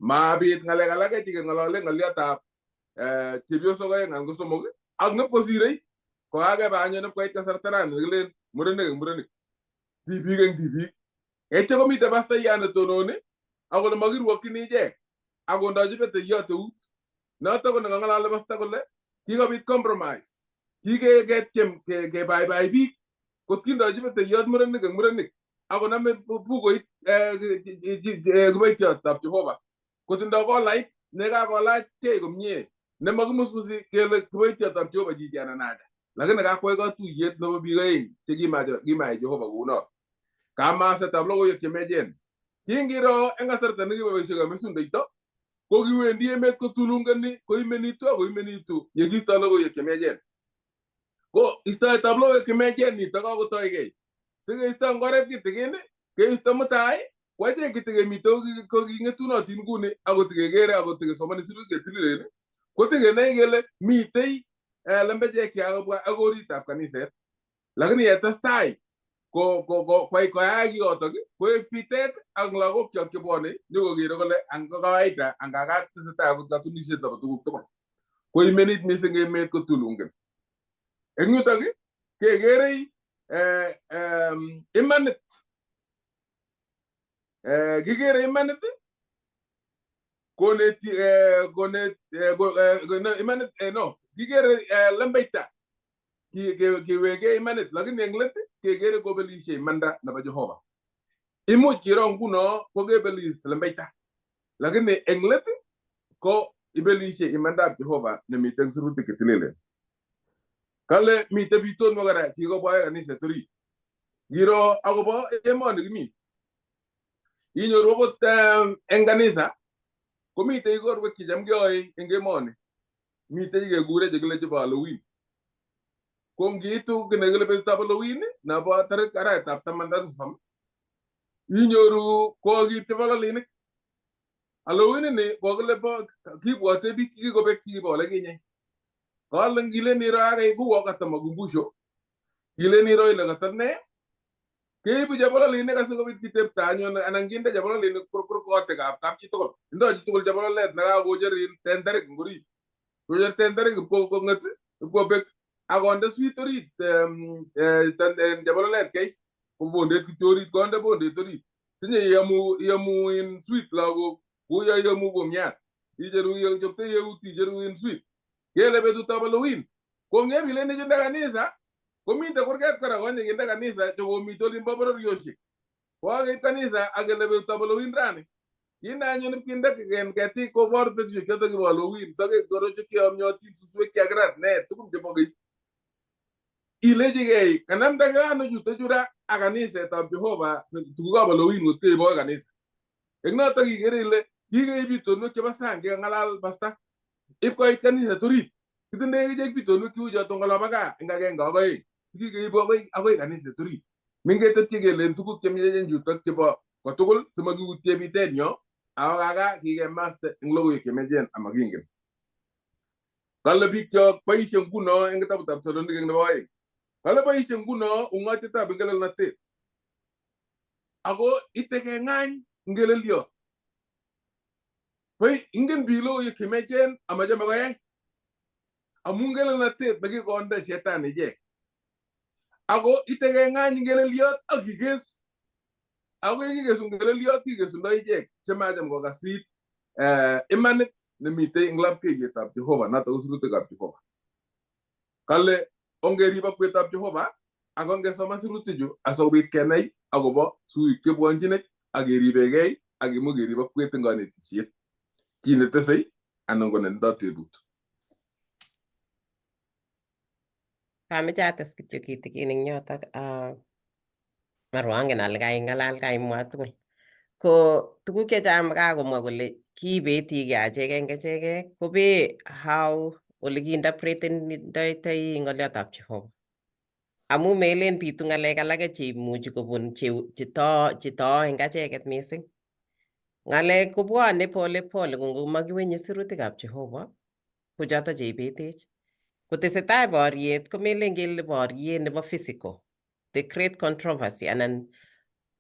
Mabit ng'alek alake chekeng'olole ng'oliotab chepyosok aeng anan ko somok ak nipkosirei kokakebe anyun ipkoit kasarta rani nekilen murenik eng murenik, tibik eng tibik. Yeityo komitei pastoiyat netononi ak kole makirwokyini ichek ak kondochi peteyot eut. Notok ko nekang'alale pasta kole kikobit compromise. Kiketyem kebaibai biik kot kindochi peteyot murenik eng murenik ak koname bukuit kiboityotab Jehova kotindo kolait nekakolach kei komie nemakimusmusi kele kiboityotab Jehova chichi anan acha. Lakini kakwai katuyet nebo biik aeng chekimayai Jehova kounot. Kamasetab logoiwek chemiachen. Kingiro eng kasarta nekiboisie mesundeito ko kiwendi emet kotulungeni koimenitu ak koimenitu yekiisto logoiwek chemiachen. Ko istoetab logoiwek chemiachen nito kakotoigei. Sikeisto eng oret kitikin keisto mutai ko achek kitikemite ko king'etunotin nguni akot tikekere akot tikesomoni sirutik chetililen kotikenoe kele mitei lembechek chekakobwa ak oritab kaniset. Lakini yetestai koyaak kiotok koek bitet ak lagok chok chebwone nyokokere kole ango kawaida anga katesetai akot katunisiet nebo tuguk tugul. Koimenit missing emet kotulungen. Eng yutok kekerei imanit. Kikere imanit koneti konet imanit no kikere lembeita kiweke imanit lakini eng let kekere kobelishe imanda nebo Jehova. Imuch kiro nguno kokebelis lembeita lakini eng let ko ibelishe imandab Jehova nemiten eng sirutik chetililen. Kale mitei bitonwek kora chekikobwa kaniset orit. Ngiro akobo emoni kimi inyoru akot eng kanisa komitei ikorwek checham keyoe eng emoni. Mitei chekekure chekile chebo Halloween. Ko ngiitu kiy nekile betutab Halloween nebo tarik arawetab taman tarik 30 inyoru kokiib chebololinik. Halloween ini kokile bo kibwote biik chekikobek chekibo olekinye. Kale ngilen iro ake kuwo kata makumbusho kilen iro ile kata ne keibu chebololinik asikobit kitepto anyun anan kinde chebololinik kurkotikab kapchi tugul. Indoi chitugul chebololet nekakocher tenderik eng orit. Kocher tenderik ipkong'et ipkobek Akonde sweet orit chebololet kei ko bondet kityo orit konde bondet orit. Tinye iyomu in sweet lagok kuyo iyomu kumyat. Icheru ichopte eut icheru in sweet. Kele betutab Halloween. Ko ngebilen chinde kanisa komite kurget kora konye kinde kanisa chokomite olimbo bororioshek. Kokakeib kanisa ak kele betutab Halloween rani. Kinde anyun ipkinde ketik kobor betusiek choto kibo Halloween. Sokek koro chekiyomyotin suswek chekakirat ne tugun chebo keny. Ilechigei kanamdagei ano chutochu ra ak kanisetab Jehova tugukab Halloween ngot keibot kanisa. Eng notok ikere ile kikeib bitonwek chebo sang chekang'alal pasta ipkoit kaniset orit. Kitindoi akichek bitonwek cheu choto eng olobo gaa eng agenge ak oeng chekikeib akoi kaniset orit. Mingetepche kelen tuguk chemiachen chutok chebo kotugul simakiutye bitenyo ako kaka kikemaste eng logoiwek chemiachen amakingen. Kale biikchok boisie nguno eng kitabutab Salonik eng nebo oeng. Kale boisie nguno ung'otietab ngelelnatet. Ako ite keng'any ngeleliot. Koi ingen biik logoiwek chemiachen amachame koyai. Amu ngelelnatet nekikonde shetani ichek. Ako ite keng'any ngeleliot ak kikes. Ako yekikesu ngeleliot kikesundo ichek chemacham kokasit imanit nemitei eng lapkeiyetab Jehova notok ko sirutikab Jehova. Kale ongerib akwetab Jehova ak ongesoman sirutichu asikobit kenai akobo suik chebwonchinech ak keribegei ak imuch kerib akwet eng konetisiet. Chi netesei anan ko netindoi tebut. Kameche ates kityo kitikin eng yotok mara angen ale kaing'alal kaimwa tugul. Ko tuguk chechang kakomwa kole kibetigei achek eng echekei kobee how ole kiinterpretendoitoi ng'oliotab Jehova. Amu melen bitu ng'alek alake cheimuchi kobun chetoo eng acheket mising. Ng'alek kobwone pole pole ko ngomakiwenye sirutikab Jehova ko choto cheibetech. Kotesetai boriet komelen kele boriet nebo physical, the great controversy anan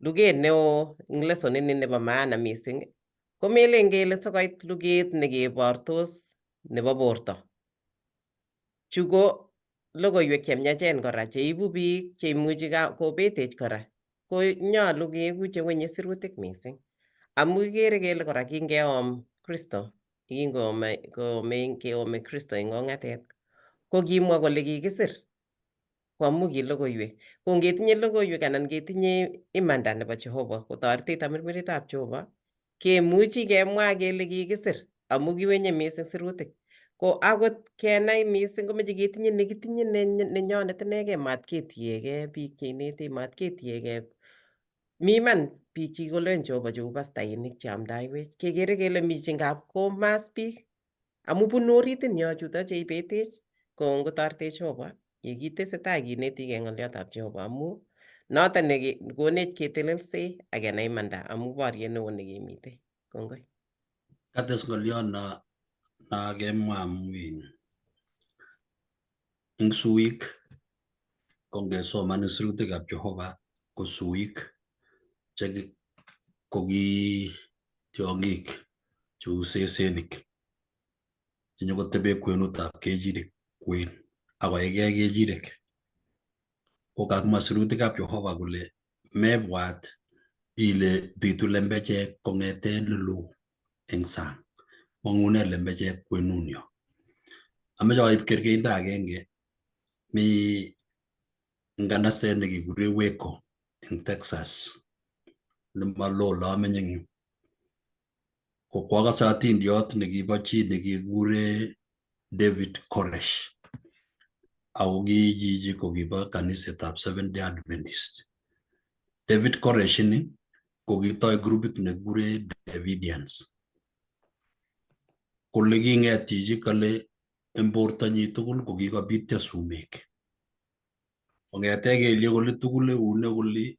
luget neo eng lesson ini nebo maana mising komelen kele sikoit luget nekebortos nebo borto. Chu ko logoiwek chemiachen kora cheibu biik cheimuchi kobetech kora ko nyolu keeku chewenye sirutik mising. Amu kikere kele kora kingeom Kristo, kingeome Kristo eng ong'atet ko kimwa kole kikisir ko amu ki logoiwek. Ko ngetinye logoiwek anan ketinye imanda nebo Jehova kotoretech tamirmiritab Jehova kemuchi kemwa kele kikisir amu kiwenye mising sirutik. Ko akot kenai mising komeche ketinye nekitinye nenyonet inegei mat ketiegei biik cheinetech mat ketiegei. Mi iman biik chekikolewen Jehova cheu pastainik cheamdaiwech kekere kele mi chengap komas biik amu bunu oritin yo chuto cheibetech ko ngotoretech Jehova yekitesetai kinetigei ng'oliotab Jehova amu noton nekonech ketelelsee ak kenai imanda amu boriet neo nekemitei. Kongoi. Kates ng'oliot na kemwa amu in eng suik ko ngesoman sirutikab Jehova ko suik che koki tiong'ik cheu sesenik chenyokotebe kwenutab kechirek kwen akoegei kechirek. Ko kakimwa sirutikab Jehova kole mebwat ile bitu lembechek kong'eten leloo eng sang. Mong'une lembechek kwenunyo. Ameche aib kerkeindo agenge mi nganaset nekikure Waco eng Texas nemaloo ole amenye eng yu. Ko kwakase atindiot nekibo chi nekikure David Koresh. Ako ki chichi ko kibo kanisetab Seventh Day Adventist. David Koresh ini ko kitoi grupit nekikure Davidians. Kole king'et chichi kole eng bortonyi tugul ko kikobityo sumek. Kong'ete kelyek oli tugul eunek oli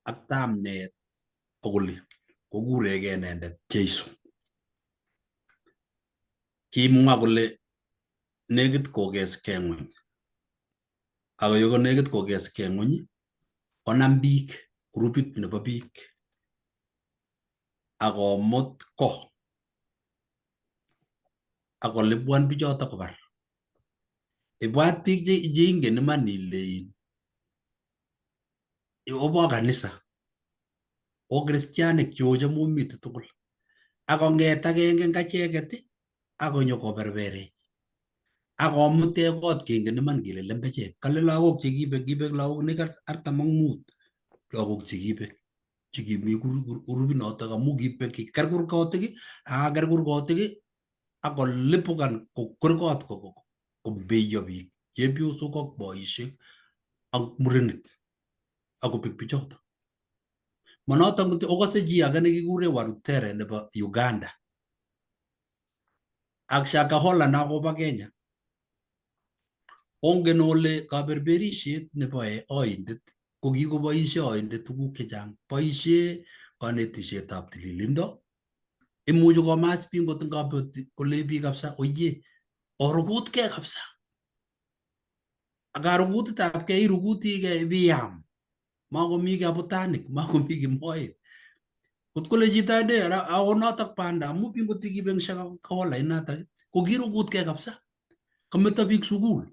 ak tamnet akoli kokuregei inendet Jesu. Kimwa kole nekit kokeskei ng'weny. Ako ye konekit kokeskei ng'weny konam biik grupit nebo biik akomut ko akolipuan bichoto kobar. Ibwat biik che ingen iman ile obo kanisa o kristianik cheochome omite tugul akong'et agenge eng acheket akonyo koberberech akomutech kot kengen iman kele lembechek. Kale lagok chekibek, kibek lagok nekit 45 lagok chekibek chekimi grupinotok amu kibek kiker kurgotik akaker kurgotik akolipukan kokwer kot komeiyo biik chepyosok ak boisiek ak murenik akobek bichoto. Monotok kityo, okose chi age nekikure Warutere nebo Uganda ak Shakahola nakobo Kenya. Ongen ole kaberberisiet nebo oindet ko kikoboisie oindet tuguk chechang. Boisie kanetisietab tililindo, imuchi komas biik ngot kolei biik kabisa oye orugutkei kabisa. Ak karugutitapkei irugutigei ibiam. Makomi kiy abutanik, makomi kiy moet. Kot kole chito ade ako notok banda amu biik ngot kibe eng Shakahola inatak ko kirugutkei kabisa. Kameto biik sukul.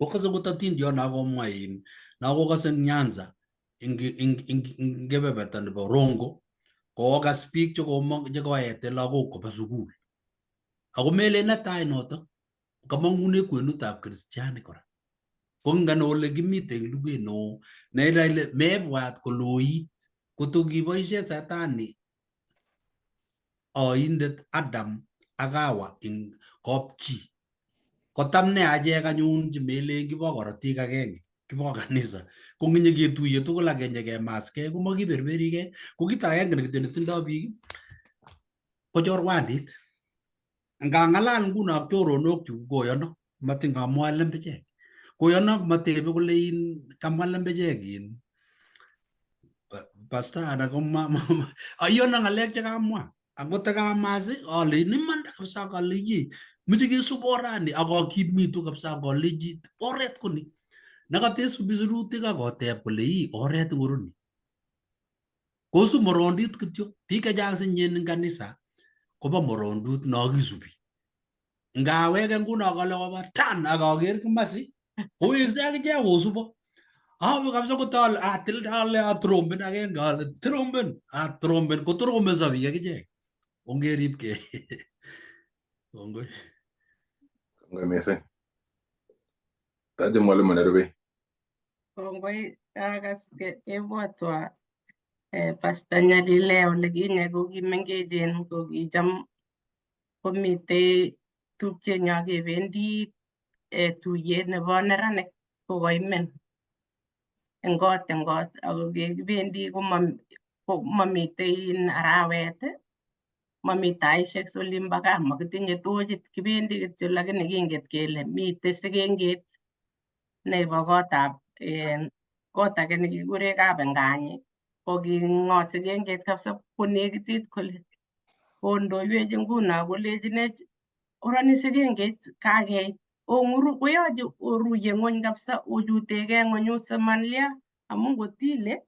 Okase ngot atindiot nakomwa in nakokase eng Nyanza eng kebeberta nebo Rongo kokas biik chekoete lagok koba sukul. Ako melen netai notok, kamang'une kwenutab kristianik kora. Kongen ole kimite eng luget neo neinai ile mebwat koloit koto kiboisie satani oindet Adam ak Hawa eng kapchi. Kotam ne achek anyun chemelen kibo korotik agenge, kibo kanisa. Ko nginyeketuiye tugul ak kenyekemaskei komakiberberikei. Ko kit agenge kityo netindoi biik ko chorwandit. Ngang'alal nguno ak choronok chu koyono, matin kamwa lembechek. Koyono matebe kole in kamwa lembechek in pasta anan ko ayono ng'alek chekamwa. Akot takamas aleini imanda kabisa akalechi meche kesub orani ak akimitu kabisa akalechi oret koni. Nekatesubi sirutik akoteb kole ii oret ngoro ni. Kosub morondit kityo. Biik chechang sinyin eng kanisa kobo morondut no kisubi. Ngaweke nguno kale koba tan ak aker kimasi kowekse akichek kosubo. Awe kabisa kotale atilde ale atromben agenge ale tromben atromben kotrombenso biik akichek. Ongeripkei. Kongoi. Kongoi missing. Taje mwalimu nerube. Kongoi kakas kebwatwa Pastor Nyalile ole kinye ko kimengechen ko kicham komitei tupchenyo kebendi tuyet nebo neranik kokoimen eng kot ako kibendi komamitei arawet, mami taishek olimbo gaa, makitinye tochit, kibendi kityo lakini kinget kele mitei sikenget nebo kotab kot age nekikure Kapenganyi ko kingot sikenget kabisa konekitit kole kondoiwech nguno kolechinech oroni sikenget kakeit ong'uru koyoche oruye ng'wony kabisa ochutegei ng'wenyut simalia amu ngotile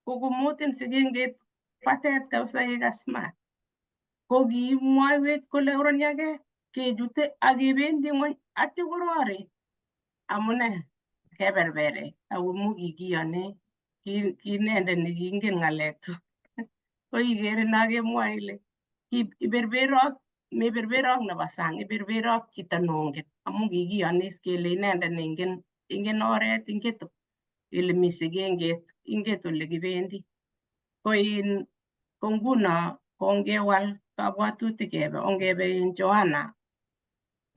kokomotin sikenget batet kabisa ikas maat. Ko kimwoiwech kole oroni age kechute ak kebendi ng'wony atyo korori amune keberbere ako mu kikiyone ki inendet nekiingen ng'alek tugul. Ko ikere no kemwoe ile iberberok meberberok nebo sang, iberberok chito nongen amu kikiyonis kele inendet neingen ingen oret, inget ile mi sikenget, inget ole kibendi. Ko in ko nguno kongewal kabwatutik kebe ongebe in Johana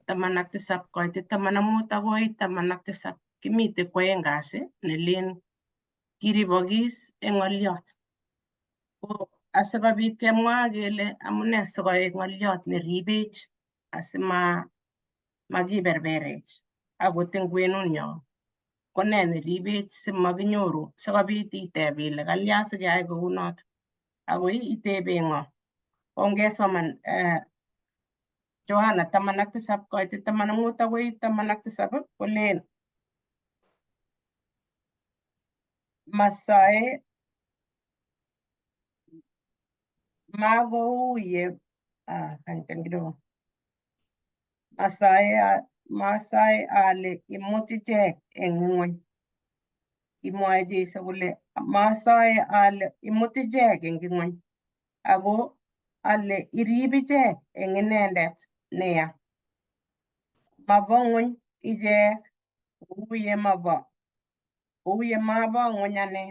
17 koitit 15 akoi 17 kimite kwoeng kasi nelen kiribokis eng ng'oliot. Ko asikobit kemwa kele amune sikoek ng'oliot neribech asima makiberberech akot eng kwenunyo ko nee neribech simakinyoru sikobit iteb ile kalya sikeyai kounoto akoi itebe ng'o. Ongesoman Johana 17 koitit 15 akoi 17 kolen masoe makou ye kany kidogo masoe Masae ale imut ichek eng ing'weny. Kimwoe Jesu kole masae ale imut ichek eng ing'weny, ako ale irib ichek eng inendet neya. Mabo ng'weny ichek kou ye mabo ng'weny ane.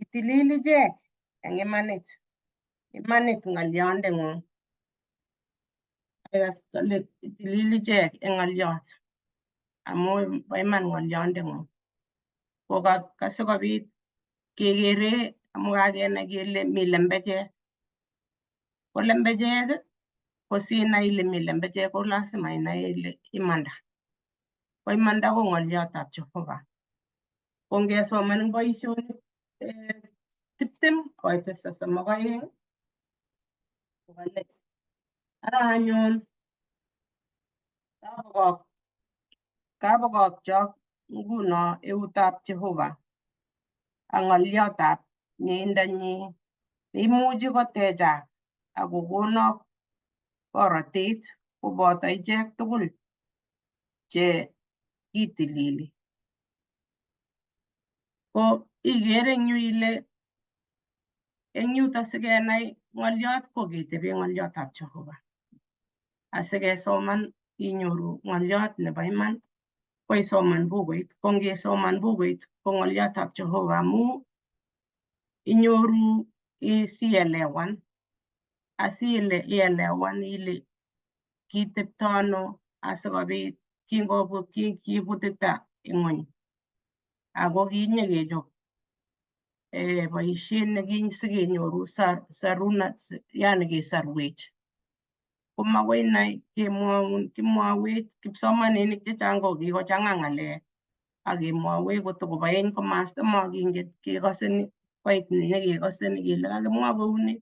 Itilil ichek eng imanit, imanit ng'olyondeng'ung. Akas kole itilil ichek eng ng'olyot amu bo iman ng'olyondeng'ung. Ko kasikobit kekere amu kakenai kele mi lembechek. Ko lembechek ko sinai ile mi lembechek ko lazima inai ile imanda. Ko imanda ko ng'olyotab Jehova. Ko ngesoman eng boisionik 20 koite 32 ko kale ara anyun kabokokchok nguno eutab Jehova ak ng'olyotab mieindonyi neimuchi kotechak ak kokonok borotet koboto ichek tugul che kitilili. Ko ikere eng yu ile eng yuto sikenai ng'olyot ko ketebe ng'olyotab Jehova. Asikesoman inyoru ng'olyot nebo iman ko isoman bukuit. Ko ngesoman bukuit ko ng'olyotab Jehova amu inyoru sielewan asile ielewan ile kitepto ano asikobit kibutita ing'weny ako kinyekechop boisiet nekisikenyoru saruna yani kesarwech. Ko makoi inai kemwoun kimwowech kipsomaninik chechang ko kikochang'a ng'alek ak kemwowech kotokoba eng komasta makingen kekose koit nyekekose kele kakimwa kouni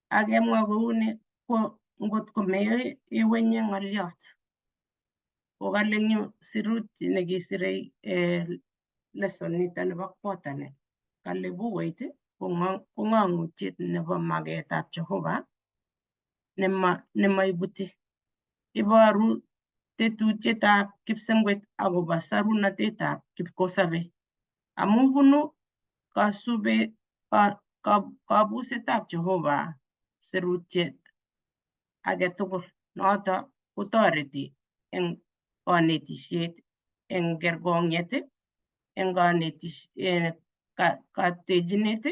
ak kemwa kouni ko ngot ko mewenye ng'olyot ko kale eng yu sirut nekisirei lesson nito nebo quarter ni kale bukuit ko ng'ong'utiet nebo maketab Jehova nemaibuti. Iboru tetutietab kipsengwet akobo sarunatetab kipkosobe amu bunu kabusetab Jehova sirutiet age tugul noto kotoreti eng konetisiet eng kerkong'iet eng katechinet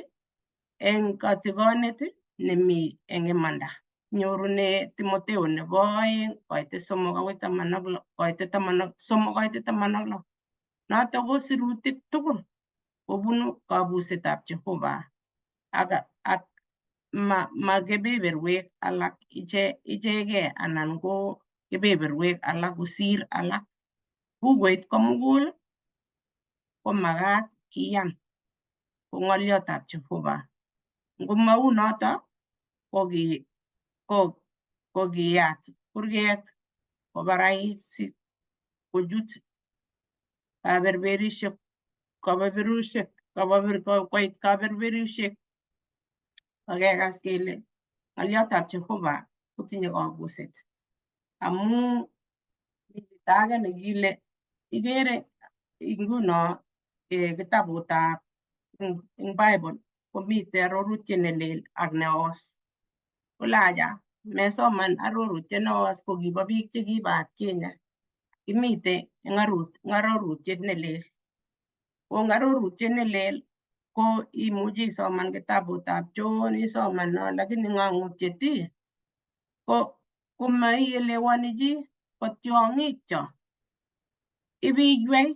eng katigonet nemi eng imanda. Nyorune Timoteo nebo 2 koite 3 akoi 16 koite 13 koite 16. Noto ko sirutik tugul kobunu kabusetab Jehova ak ma kebeberwek alak ichegee anan ko kebeberwek alak kosir alak. Bukuit komugul ko makat kiyan ko ng'olyotab Jehova. Ngomau noto ko kiyat kurget kobarait si kochut kaberberishek koit kaberberishek akekas kele ng'olyotab Jehova kotinye kabuset amu mi chito age nekile ikere nguno kitabutab eng Bible komite arorutiet nelel ak neos. Kole aja mesoman arorutiet neos ko kibo biik chekibo atkinye. Kimite eng arorutiet nelel. Ko eng arorutiet nelel ko imuchi isoman kitabutab John isoman no lakini ng'ong'utiet ko komaielewani chi ko tiong'ik cho ibiywei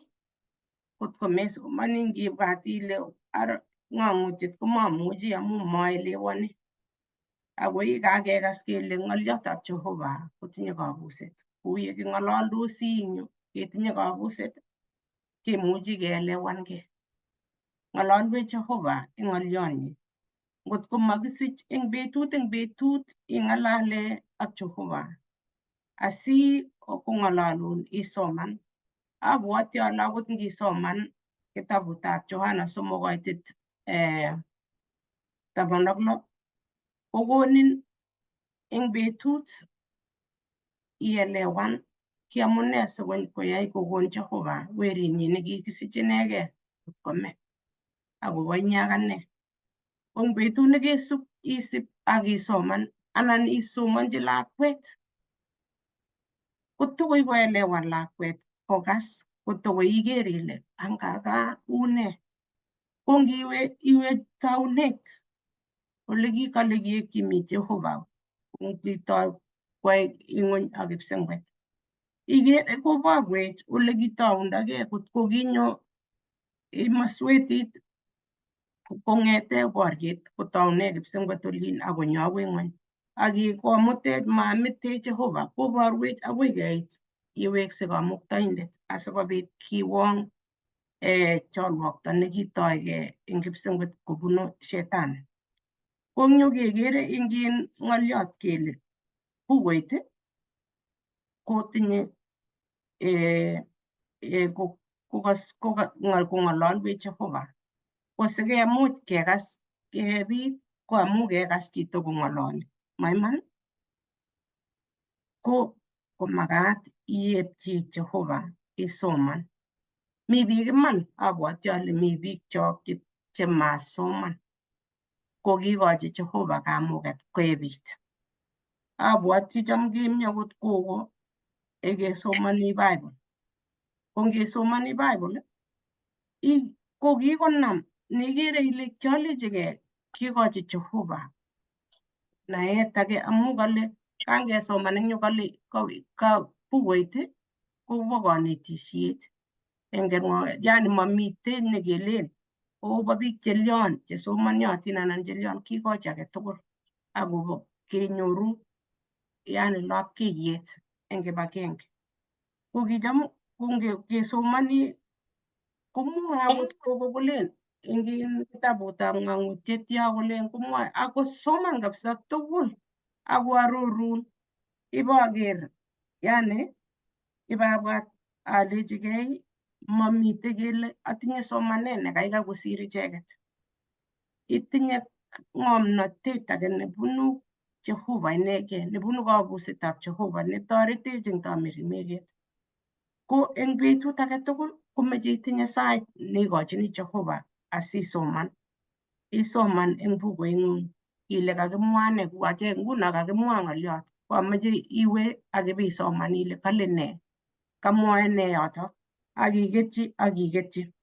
kotko mesomani ngibwat ile ng'ong'utiet komamuchi amu maelewani. Ako kakekas kele ng'olyotab Jehova kotinye kabuset. Kou ye king'ololdosi eng yu ketinye kabuset kemuchi keelewankei. Ng'ololwech Jehova eng ng'olyonyi. Ngot ko makisich eng betut ing'alale ak Jehova asi kong'ololun isoman. Abwoti ale akot ngisoman kitabutab Johana 3 koitit 16 kokonin eng betut ielewan Ki amune sikoyai kokon Jehova werinyin nekikisich inegee kome akobo inye ak ane. Ko eng betut nekesub isib ak isoman anan isomonchi lakwet kotokoi koelewan lakwet kokas kotokoi iker ile angaka une. Ko ngiwe iwe taunet ole kikale kimi Jehova kitoi kwai ing'weny ak kipsengwet. Ikere koborwech ole kitoundogei kot ko kinyo maswetit kong'ete boriet kotoune kipsengwet olin akonyo akoi ng'weny ak komutech mametech Jehova koborwech akoi keit iwekse kamuktaindet asikobit kiwong cholwokto nekitoigei eng kipsengwet kobunu shetani. Ko eng yu kekere eng ng'oliot kele bukuit kotinye kong'ololwech Jehova. Ko sikemuch kekas biik ko amu kekas chito kong'ololi, maiman? Ko komakat iepchi Jehova isoman. Mi biik iman, abwoti ale mi biik chok chemasoman ko kikochi Jehova kamuket koebit. Abwoti cham kimi akot kogo ekesomoni Bible. Ko ngesomoni Bible ko kikonam nekere ile kiolechigei kikochi Jehova naet age amu kale kangesoman eng yu kale ka bukuit kobo konetisiet yani mamitei nekelen obo biik chelion chesomoniotin anan chelion kikochi age tugul akobo kenyoru yani lapkeiyet eng kibagenge. Ko kicham kesomoni komwoe akot kogo kolen eng kitabutab ng'ang'utiet yo kolen komwoe akosoman kabisa tugul akoarorun iboker yani ibabwat alechigei mamite kele atinye somanet nekaikai kosir icheket. Itinye ng'omnotet age nebunu Jehova inegei, nebunu kabusetab Jehova netoretech eng tamirmiriet. Ko eng betut age tugul komeche itinye sait neikochini Jehova asisoman. Isoman eng bukuing'ung ile kakimwa ne ku achek nguno kakimwa ng'oliot ko ameche iwe ak ibisoman ile kale nee, kamwoe nee yoto ak iketyi ak iketyi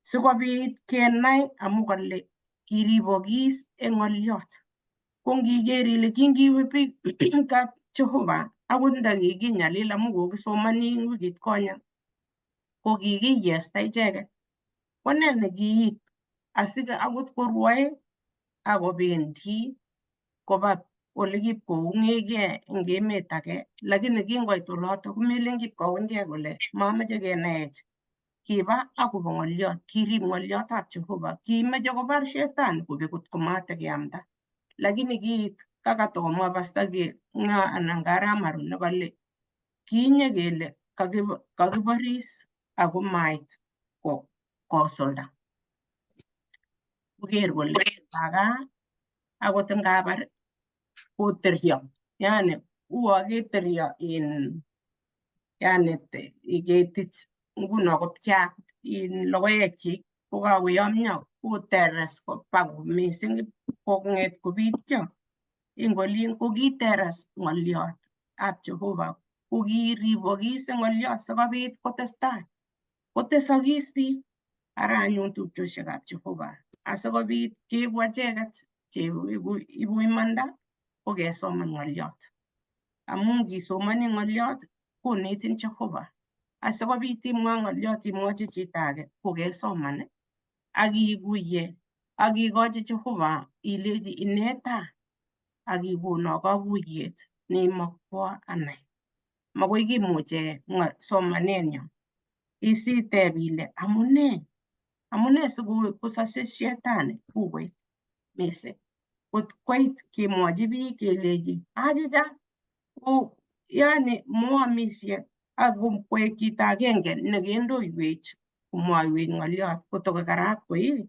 sikobit kenai amu kale kiribokis eng ng'oliot. Ko ngiker ile kingiwe biikab Jehova akot nda kikinyalil amu kokisomoni eng wikit konye ko kikiyesta icheket. Ko ne nekiit asike akot korwoe akobendi koba ole kipkoung'egei eng emet age lakini kingoit oloto komelen kipkoung'ei kole mamoche kenaech. Kiba akobo ng'oliot, kirib ng'oliotab Jehova, kimeche kobar shetani kobek kot komatekeamda. Lakini kiit kakatokomwa pasta ng'a anan karamaru nekale kinye kele kakiboris ako mait kosulda. Koker kole aka akot ngabar koteryo yani uo keteryo in yani ketit nguno kopcheak in logoekchik kokakoyomyo koteres koba mising kong'et kobityo eng olin kokiteres ng'oliot ab Jehova kokiribokis eng ng'oliot sikobit kotestai kotesokis biik ara anyun tupchosiekab Jehova asikobit keeku acheket cheibu imanda ko kesoman ng'oliot amu ngisomoni ng'oliot konetin Jehova asikobit imwa ng'oliot imwochi chito age kokesoman ak ikuye ak ikochi Jehova ilechi ineta ak ikono kakuyet neimokwo anai. Makoi kimuche somanenyo isiteb ile amune amune sikosose shetani bukuit mising kot koit kemwochi biik kelechi achicha ko yani moamisye ak koek chito agenge nekendoiwech komwoiwech ng'oliot kotokokarakwei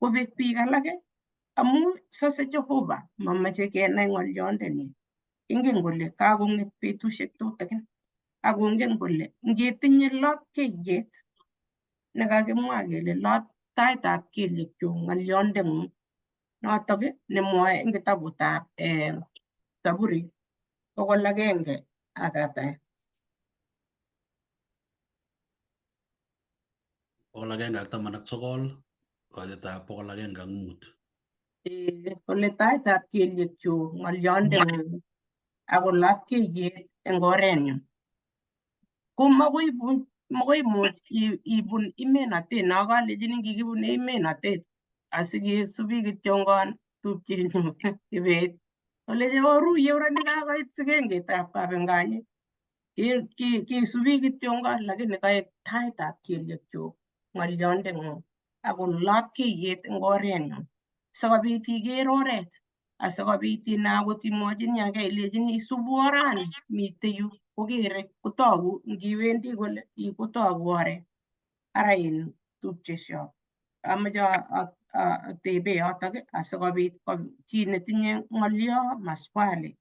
kobek biik alake amu sose Jehova mamoche kenai ng'olyondenyi. Ingen kole kakong'et betusiek tutikin. Akongen kole ngitinye lapkeiyet nekakimwa kele taitab kelyekyuk ng'olyondeng'ung notok nemwoe eng kitabutab Zaburi 100 ak ata? 119, koitetab 105. Kole taitab kelyekyuk ng'olyondeng'ung ako lapkeiyet eng orenyun. Ko makoi imuch ibun imenotet no kalechini kikibune imenotet asikesubi kityongon tupchenyun Kibet oleche oruye ura nekakoit sikengetab Kapenganyi kisubi kityongon, lakini kaek taitab kelyekyuk ng'olyondeng'ung ako lapkeiyet eng orenyun sikobit iker oret, asikobit inai akot imwochini age ilechini isubu orani mitei yu kokere kotogu ngiwendi kole kotogu oret. Ara in tupchosiek amoche atebe yotok asikobit chi netinye ng'olyo maswali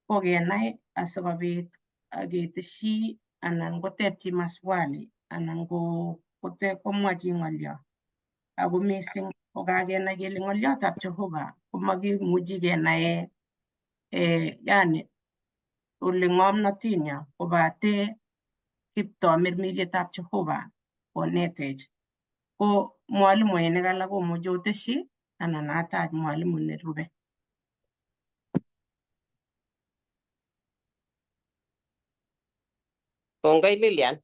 kokenai asikobit ketesyi anan koteb chi maswali anan komwa chi ng'olyo. Ako mising ko kakenai kele ng'olyotab Jehova komakimuchi kenae yani ole ng'omnotenyo kobate kiptoo mirmirietab Jehova konetech. Ko mwalimuinik alak komuchi otesyi anan atach mwalimu nerube. Kongoi, Lilian.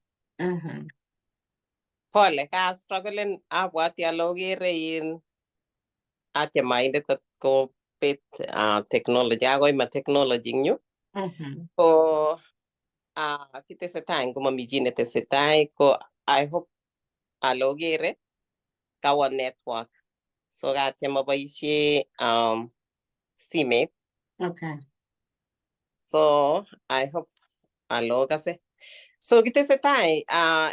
Pole, kastrugglen abwati ale okere in atyem aindet kobet technology akoima technology eng yu. Ko kitesetai ngo mami chi netesetai ko I hope ale okere kawo network so katyem aboisie simet. So I hope ale okase. So kitesetai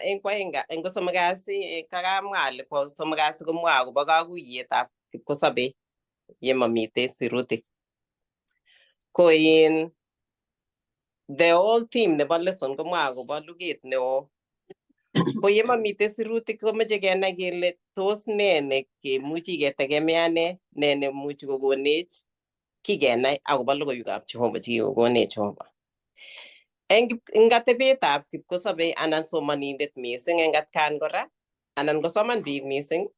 eng kwaeng eng kosomok kasi kakamwa ale ko somok kasi komwa akobo kakuiyetab kipkosobei yemamite sirutik. Ko in the whole theme nebo lesson komwa akobo luget neo. Ko yemamite sirutik komeche kenai kele tos nee ne kemuchi ketegemeane, nee nemuchi kokonech kikenai akobo logoiwekab Jehova chekikokonech Jehova. Eng atebetab kipkosobei anan somanindet mising eng atkan kora anan kosoman biik mising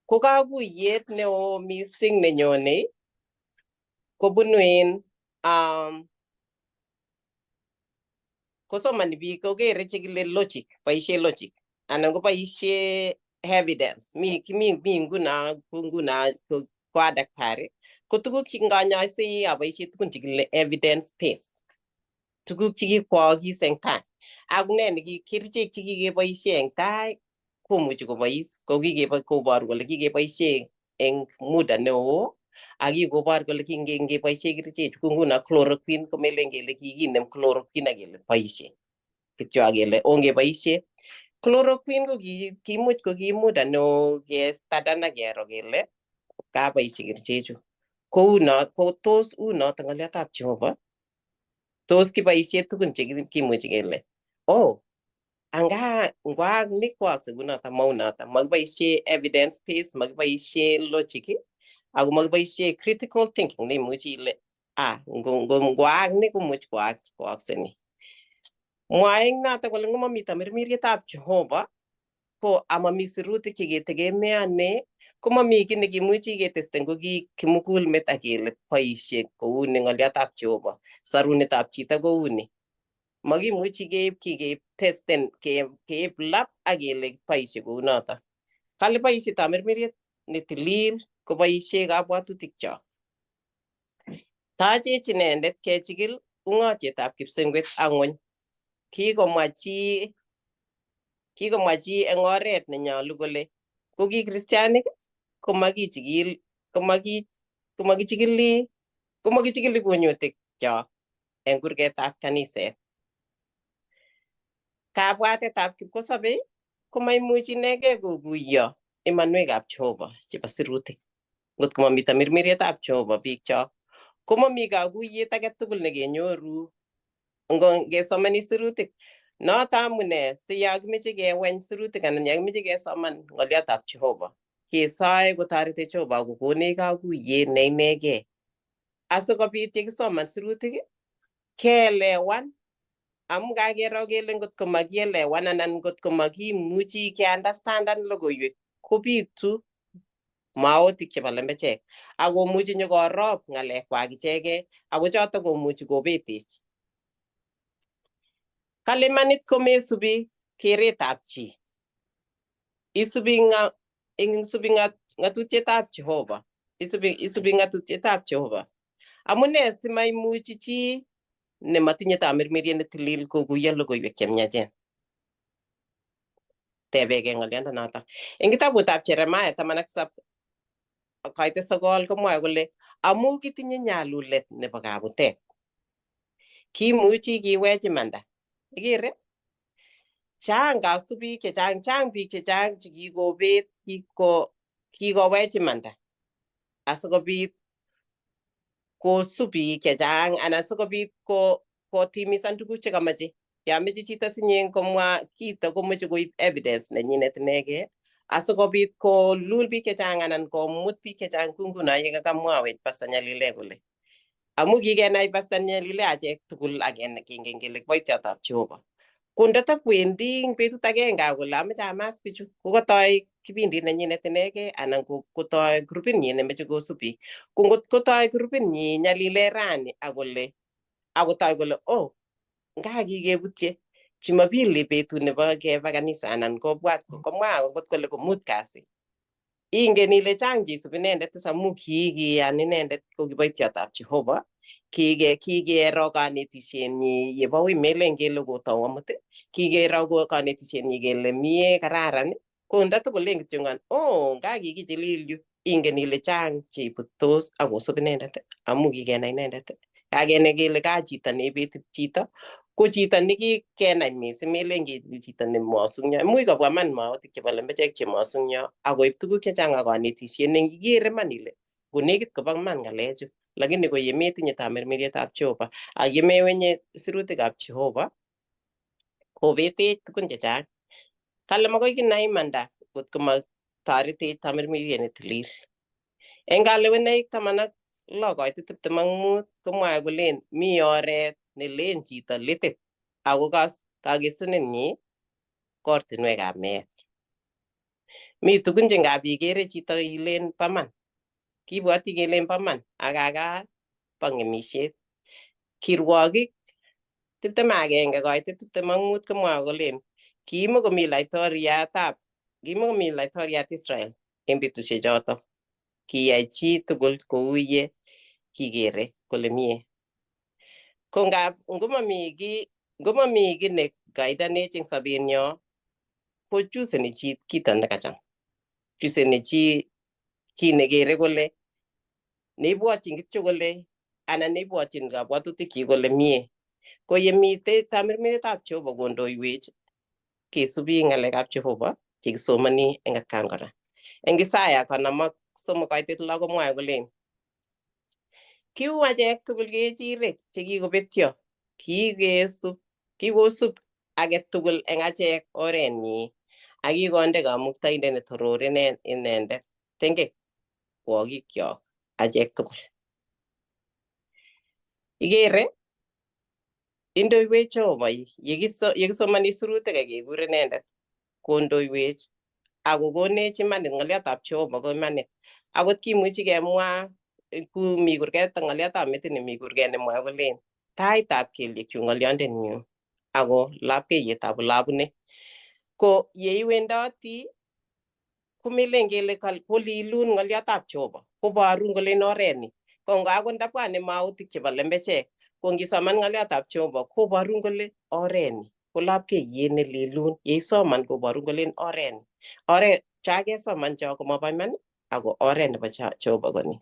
ko kakuyet neo mising nenyone kobunu en kosomani biik kokere chekile logic, boisie logic anan koboisie evidence. Mi nguno nguno ko a daktari ko tuguk che nganyoisei aboisie tugun chekile evidence based, tuguk chekikwookis eng tai ak ne neki kerichek chekikeboisie eng tai komuchi kobois ko koboru kole kikeboisie eng muda neo ak kikobor kole kingeboisie kerichechu ko nguno chloroquine komelen kele kikinem chloroquine ak kele boisie kityo ak kele ongeboisie chloroquine ko kimuch ko ki muda neo kestudan ak kero kele kaboisie kerichechu kou no. Ko tos u noto ng'olyotab Jehova? Tos kiboisie tugun chekimuchi kele oh anga ngwaak ni koakse kunoto? Mau noto, makiboisie evidence based, makiboisie logic ako makiboisie critical thinking neimuchi ile ah ngwaak ni komuch koakse ni. Mwae eng noto kole ngomami tamirmirietab Jehova ko amami sirutik cheketegemeane komami kiy nekimuchi ketesten ko ki kimugulmet ak kele boisie kou ni ng'olyotab Jehova. Sarunetab chito kou ni makimuchi keib ki ketesten keib lab ak kele boisie kou noto. Kale boisie tamirmiriet netilil koboisie kabwatutikchok. Tachech inendet kechikil ung'otietab kipsengwet ak ng'wony. Kikomwa chi eng oret nenyolu kole ko ki kristianik komakichikil komakichikili kunyutik kyok eng kurgetab kaniset. Kabwatetab kipkosobei komaimuchi inegei koguiyo imanwekab Jehova chebo sirutik. Ngot komami tamirmirietab Jehova biikchok komomi kakuyet age tugul nekenyoru. Ngo ngesomani sirutik noto amune si yo kimeche keweny sirutik anan yo kimeche kesoman ng'oliotab Jehova kesoe kotoretech Jehova kokonech kakuyet ne inegei asikobit yekisoman sirutik keelewan amu kakero kele ngotko makielewan anan ngotko makimuchi keunderstandan logoiwek kobitu mautik chebo lembechek akomuchi nyokorop ng'alekwak ichegei ako chotok komuchi kobetech. Kale imanit komesubi keretab chi, isubi isubi ng'atutietab Jehova, isubi ng'atutietab Jehova. Amune simaimuchi chi nematinye tamirmiriet netilil koguiyo logoiwek chemiachen? Tebegei ng'oliondonoto. Eng kitabutab Jeremiah 17 koite 9 komwoe kole amu kitinye nyalulet nebo kabutet, kimuchi kiwech imanda. Ikere? Chang kasubik chechang, chang biik chechang chekikobet, kikowech imanda asikobit kosub biik chechang anan sikobit kotimisan tuguk chekamache. Yomeche chito sinye komwa kito komoche koib evidence nenyinet inegei asikobit kolul biik chechang anan komut biik chechang ku nguno yekakamwawech Pastor Nyalile kole amu kikenai Pastor Nyalile achek tugul ak kingen kele kiboityotab Jehova. Ko ndatakwendi eng betut agenge akole ameche amas bichu kokatoi kipindit nenyinet inegei anan kotoi grupit nyi nemeche kosub biik. Ko ngot kotoi grupit nyi Nyalile rani akole akotoi kole oh nga kikebutye Jumapili betut nebo keba kanisa anan kobwat komwa akot kole komut kasi. Ingen ile chang cheisubi inendet is amu kikiyan inendet ko kiboityotab Jehova, kikero kanetishenyi yebo ui melen kele kotou amut, kikero kanetishenyi kele mie kararan, ko ndatakolen kityongon oh nga kikichilil yu, ingen ile chang cheibutos ak kosub inendet amu kikenai inendet. Kakenai kele ka chito neibeti chito, ko chito nekikenai mising melen kele chito nemosungyo. Imuch kobwa man mautik chebo lembechek chemosungyo akoib tuguk chechang ak konetisiet nekikere man ile konekit koba man ng'alechu, lakini ko yemetinye tamirmirietab Jehova ak yemewenye sirutikab Jehova kobetech tugun chechang. Kale makoi kinai imanda kotko matoretech tamirmiriet netilil. Eng kalewenaik 16 koitit 25 komwae kolen mi oret nelen chito litit ako kakesunenyi ko ortinwekab meet. Mi tugun che ngap ikere chito ilen bo man, kibwoti kelen bo man ak aka bo ng'emisiet. Kirwokik 21 koitit 25 komwae kolen kimakomi laitoriat Israel eng betusiechoto. Kiyai chi tugul kou ye kikere kole mie. Ko ngap ngomami kiy ne gaidanech eng sobenyo ko chuseni chi kito nekacham. Chuseni chi kiy nekere kole neibwotyin kityo kole anan neibwotyin kabwatutikchi kole mie. Ko yemitei tamirmirietab Jehova kondoiwech kesubi ng'alekab Jehova chekisomoni eng atkan kora. Eng Isaya 53 koitit 6 komwae kolen kiu achek tugul kechirek chekikobetyo, kikosub age tugul eng achek orenyi ak kikonde kamuktaindet netoror inendet tengek kwokikyok achek tugul. Ikere indoiwech Jehova yekisomoni sirutik ak kekur inendet kondoiwech ak kokonech imanit ng'oliotab Jehova ko imanit. Akot kimuchi kemwa mi kurget ng'oliotab metit nemi kurget nemwoe kolen taitab kelyekchu ng'oliondeng'ung ako lapkeiyetab olabune. Ko yeiwendoti komelen kele kolilun ng'oliotab Jehova koborun kolen oret ni. Ko akot ndabwane mautik chebo lembechek ko ngisoman ng'oliotab Jehova koborun kole oret ni ko lapkeiyet nelilun yeisoman koborun kolen oret ni. Oret cha kesoman cho komobo iman ako oret nebo Jehova ko ni.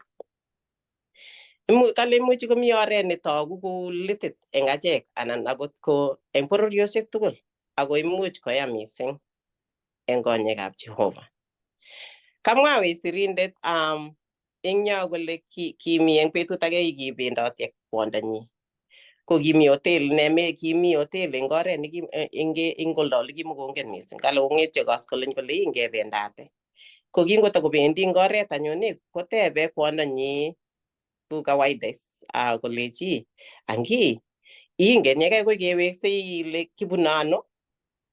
Kale imuchi komi oret netogu kou litit eng achek anan akot ko eng bororiosiek tugul ako imuch koya mising eng konyekab Jehova. Kamwawech sirindet eng yo kole kimi eng betut age kibendoti ak kwondonyi. Ko kimi hotel neme kimi hotel eng oret neki eng oldo ole kimukongen mising. Kale kong'etyo koskoleny kole ii ngebendate. Ko kingotokobendi eng oret anyun ii kotebe kwondonyi ku kawaida is kolechi angi ingen yekai koi keweksei ile kibune ano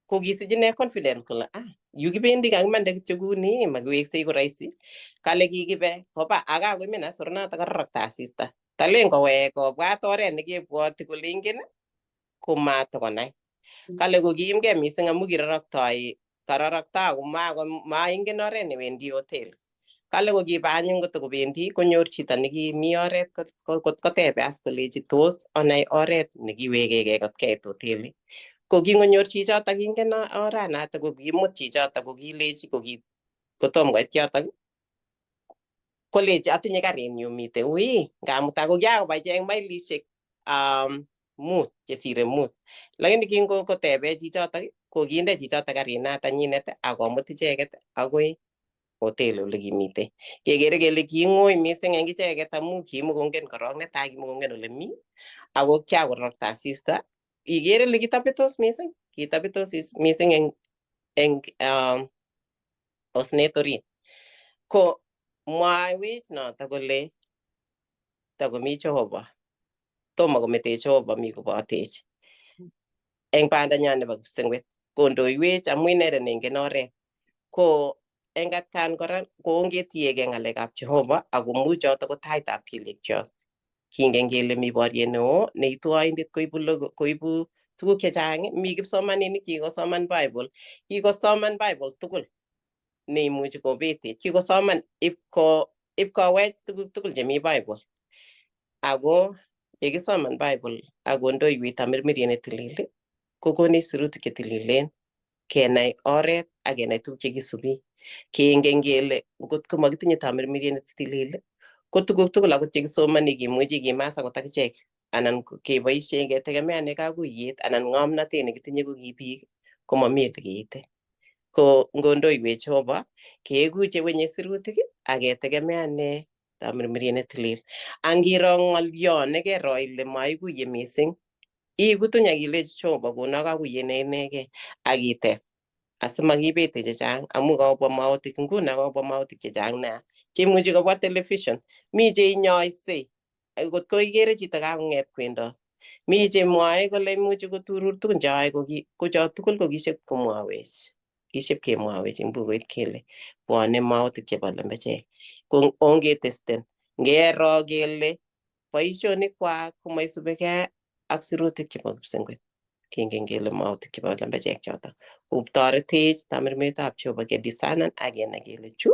ko kisich ine confidence kole ah yu kibendi kakimande kityo kuni makiweksei ko rahisi. Kale kikibe koba akakoimen as oranoto karorokto asista talen kowek kobwat oret nekebwoti kole ingen komatokonai. Kale ko kiimgei mising amu kiroroktoi karorokto ako maingen oret newendi hotel. Kale ko kiba anyun kotokobendi konyor chito nekimi oret kotebe as kolechi tos onai oret nekiwekegei kot keit hoteli. Ko kingonyor chichotok ingen oranatak ko kimut chichotok ko kilechi ko kotom koit yotok kolechi atinye karinyu mitei ui ngamuta ko kiakoba icheng mailishek 5 chesire 5. Lakini kingo kotebe chichotok ko kinde chichotok karinata nyinet akomut icheket akoi hotel ole kimitei. Kekere kele king'oi mising eng icheket amu kimukongen korok netai kimukongen ole mi ako kiakororokto asista. Ikere ile kitobetos mising, kitobetos mising eng osnet orit. Ko mwaiwech noto kole takomi Jehova, tomo kometech Jehova mi kobotech eng bandanyon nebo kipsengwet. Kondoiwech amu inendet neingen oret. Ko eng atkan kora ko ongetiegei ng'alekab Jehova ako mu choto ko taitab kelyekchok. Kingen kele mi boriet neo neitu oindet koibu tuguk chechang. Mi kipsomaninik kikosoman Bible, kikosoman Bible tugul neimuchi kobetech, kikosoman ipkowech tuguk tugul chemi Bible. Ako yekisoman Bible ako ndoiwech tamirmiriet netilil kokonech sirutik chetililen kenai oret ak kenai tuguk chekisubi. Kengen kele ngot ko makitinye tamirmiriet netilil ko tuguk tugul akot chekisomoni kimuchi kimas akot akichek anan keboisien ketegemeane kakuyet anan ng'omnotet nekitinye ko ki biik komami ole keite. Ko ngondoiwech Jehova keeku chewenye sirutik ak ketegemeane tamirmiriet netilil. Angiro ng'olyo nekero ile maikuye mising ikutuny ak ilechi Jehova kono kakuyet ne inegei ak iteb asimakibete chechang amu kobwa mautik nguno kobwa mautik chechang nea cheimuchi kobwa television. Mi cheinyoisei kot ko ikere chito kakong'et kwendot. Mi chemwoe kole imuchi koturur tugun cheyoe ko cho tugul ko kiship komwowech. Kiship kemwowech eng bukuit kele bwone mautik chebo lembechek. Ko ongetesten ngero kele boisionikwak komaisubigei ak sirutik chebo kipsengwet. Kingen kele mautik chebo lembechek choto. Toretech tamirmirietab Jehova kedisanan ak kenai kele chu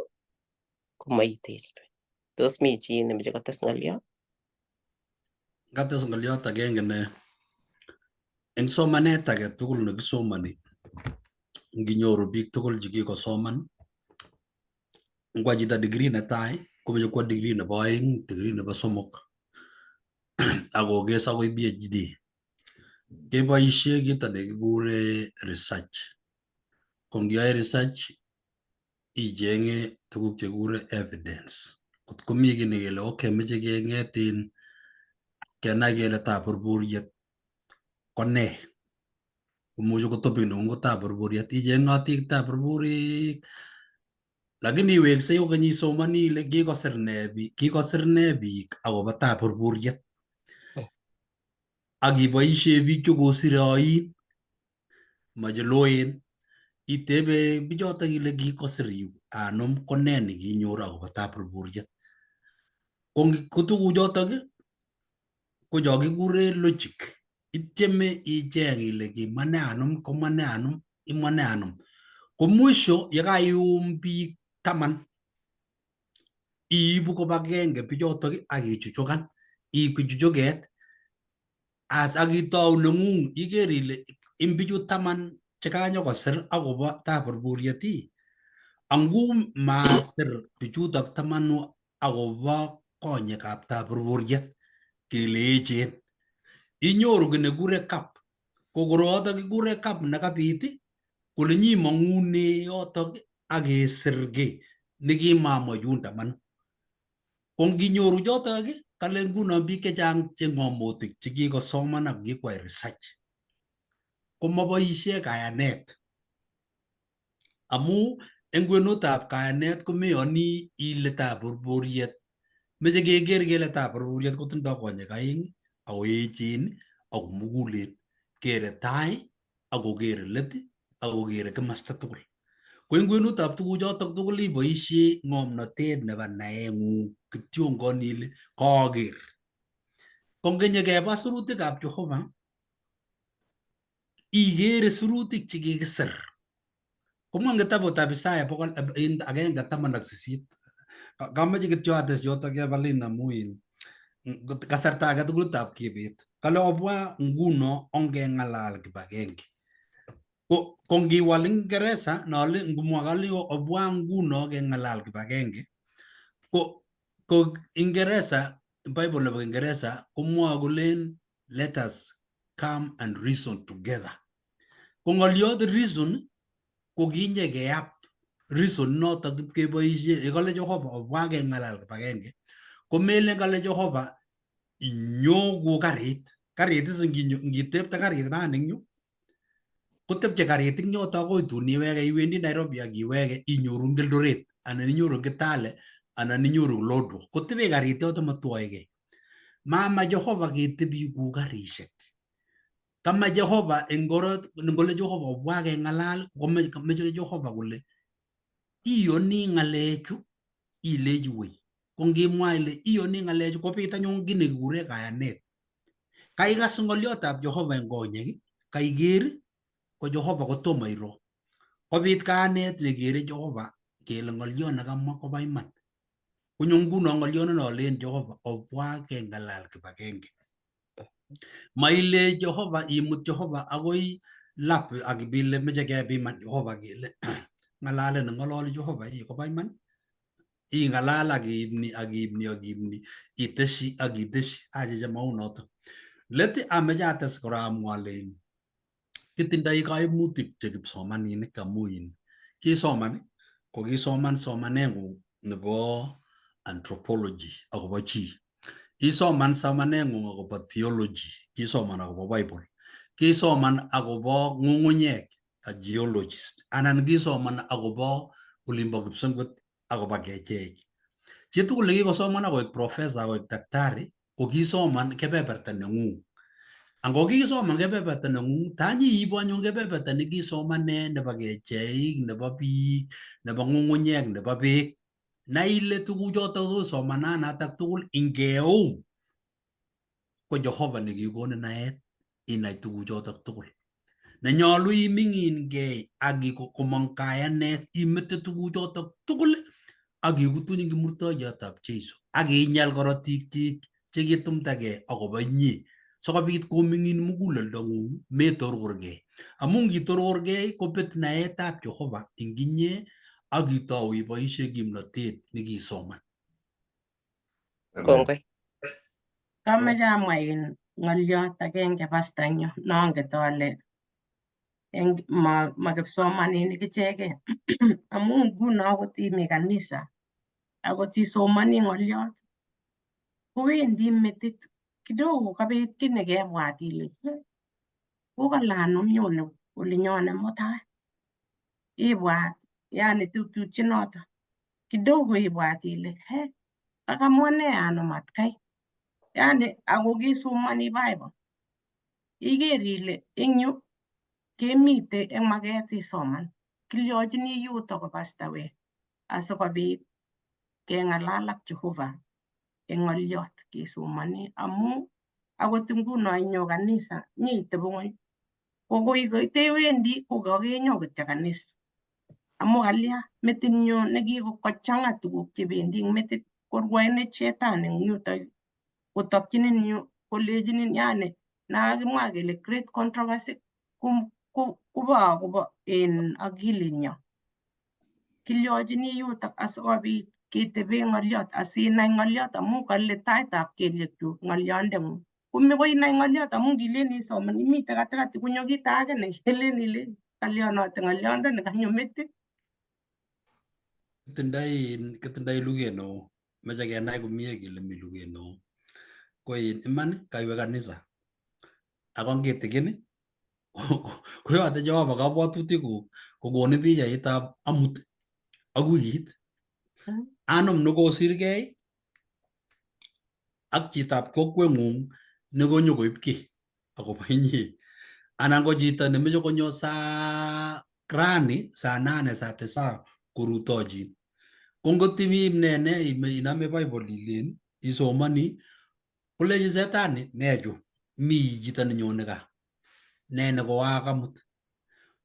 komaitech. Tos mi chi nemoche kotes ng'olyo? Kates ng'olyot agenge ne eng somanet age tugul nekisomoni nginyoru biik tugul chekikosoman ngwa chito degree netai komeche kwo degree nebo 2, degree nebo 3 akokes akoi PhD keboishe kito nekikure research. Ko ngiyoe research ichenge tuguk chekikure evidence. Kot komi kiy nekele okay meche keng'etin kenai kele taburburiet ko nee. Imuchi ko topic neng'ung ko taburburiet icheng'oti taburburik lakini iweksei kokeny isomoni ile kikosir nee biik kikosir nee biik akobo taburburiet ak iboishe biik chekosire oin macheloen itebe bichotok ile kikosir yu anom ko nee nekinyor akobo taburburiet. Ko tuguchotok ko cho kikure logic. Ityeme icheng ile kimwa ne anum komwa ne anum imwa ne anum. Ko mwisho yekaium biik 10 iibu kibagenge bichotok ak ichuchukan iib kichuchuket as ak itou neng'ung iker ile ing bichu 10 chekanyokosir akobo taburburiet ii angu masir bichutok 10 akobo konyekab taburburiet kele echen inyoru kiy nekikure gap. Ko koroyotok kikure gap nekabit kole nyimong'une yotok ak kesir kiy nekimamwa yun tamanu. Ko nginyoru chotok Kale nguno biik chechang che ng'omotik chekikosoman ak kikwai research komoboisie kayanet amu eng kwenutab kayanet komeyoni ile taburburiet. Meche keker kele taburburiet kotindoi konyek aeng ako echen ako mugulen. Kere tai akokere let akokere kimasta tugul. Ko eng kwenutab tuguchotok tugul iboisie ng'omnotet nebo naeng'ung kityongon ile kaaker. Ko ngenyekeba sirutikab Jehova ikere sirutik chekikisir. Komwa eng kitabutab Isaya 118. Kameche kityo ates yotok Evelyn amu in kasarta age tugul tab kebet. Kale obwa nguno ongeng'alal kibagenge. Ko ngiwal Ingeresa nole ngumwa kale obwa nguno keng'alal kibagenge ko Ingeresa Bible nebo Kiingeresa komwoe kolen let us come and reason together. Ko ng'oliot reason ko kinyekeyap reason notok keboisie ye kale Jehova obwa keng'alal kibagenge komelen kale Jehova nyo ku karit. Karit is ngitepte karit rani eng yu kotepche karit eng yoto akoi tun iwege iwendi Nairobi ak iwege inyoru eng Eldoret anan inyoru eng Kitale anan inyoru Lodwar kotebe karit yoto matwoegei. Mama Jehova ketebi ku karishek. Kama Jehova eng korot ngole Jehova obwa keng'alal komeche Jehova kole iyoni ng'alechu ilechi wei. Ko ngimwa ile iyoni ng'alechu kobit anyun kiy nekikure kayanet. Kaikas ng'oliotab Jehova eng konyek, kaiker ko Jehova kotomo iro. Kobit kayanet nekere Jehova kele ng'oliot nekamwa kobo iman. Konyo nguno ng'oliondo len Jehova obwa keng'alal kibagenge. Maile Jehova imut Jehova akoi lab ak ibile meche kepiman Jehova kele ng'alalet neng'ololi Jehova ii kobo iman. Ing'alal ak iibni ak iibni ak iibni iteshi ak iteshi achicha maunoto. Let ameche ates kora amwa alen kitindoi kaimutik che kipsomaninik amu in kisoman ko kisoman somaneng'ung nebo anthropology akobo chi. Kisoman somaneng'ung akobo theology, kisoman akobo Bible, kisoman akobo ng'ung'unyek a geologist anan kisoman akobo olimbo Kipsengwet akobo kecheik. Chitugul nekikosoman akoek professor akoek daktari ko kisoman kebeberta neng'ung. Ango kisoman kebeberta neng'ung, tanyiibu anyun kebeberta nekisomane nebo kecheik, nebo biik, nebo ng'ung'unyek, nebo beek. Nai ile tuguchotok tugul somananatak tugul ingeum ko Jehova nekikonin naet inai tuguchotok tugul. Nenyolu iming'inkei ak komong kayanet imete tuguchotok tugul ak ikutuny eng kimurtoiyotab Jeiso ak inyal korotikchik chekitumdagei akobo inye sikobit koming'in muguleldong'ung metorkorgei. Amu ngitorkorgei kobet naetab Jehova eng inye ak itou iboisie kimnotet nekiisoman. Kongoi. Kameche amwa in ng'oliot agenge pasta eng yu nonget ale eng ma kipsomaninik ichegei amu nguno akot imi kanisa akot isomoni ng'oliot kowendi metit kidogo kabit kiy nekebwat ile kokale ano nyone olinyone mutai ibwat yani tuptutyinoto kidogo ibwat ile he kakamwa nee ano matkai yani ako kisomoni Bible iker ile eng yu kemite eng maket isoman kilyochini yuto ko pastawe asikobit keng'alal ak Jehova eng ng'oliot kesomoni amu akot nguno inyo kanisa nyeitebong'ony ko koi tewendi ko kakenyo kityo kanisa amu kalya metinyo nekikochang'a tuguk chebendi eng metit korwoenech shetani eng yuto kotokchinin yu kolechinin yani nakakimwa kele great controversy kobo akobo en akilinyo kilyochini yutok asikobit ketebe ng'oliot asinai ng'oliot amu kale taitab kelyekyuk ng'oliondeng'ung komekoi inai ng'oliot amu ngilen isoman imite katikati konyo kito age nekelen ile kalionote ng'oliondoni kanyo metit. Kitindoi luget neo. Meche kenai komie kele mi luget neo. Ko in iman kaiwe kanisa ako ngitikin koyote Jehova kabwatutikuk kokonin pichaitab amut ak wikit. Anom nekosirgei ak chitab kokweng'ung nekonyo koib kiy akobo inye anan ko chito nemeche konyo saa rani saa nane saa tisa korutochin. Ko ngot imi nene inome Bible ilen isomoni kolechin setani ne chu mi chito nenyone gaa ne nekoaak amut.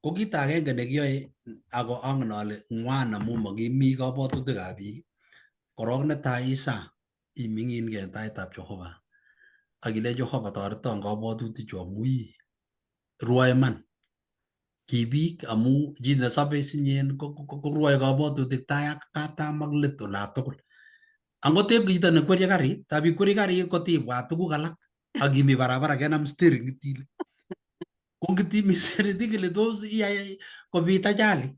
Ko kit agenge nekiyoe ako angen ale ng'wan amu makimi kabwatutikab biik, korok netai isaa iming'inkei en taitab Jehova ak ile Jehova toreton kabwatutichu amu ii rwoe iman ki biik amu chi nesobe sinyen korwoe kabwatutik tai ak katam ak let olatugul. Angot en chito nekwerie karit, tab ikwerie karit kotibwat tuguk alak ak imi barabara kenam steering ile ko ngitimi steering ile tos iyai kobit ajali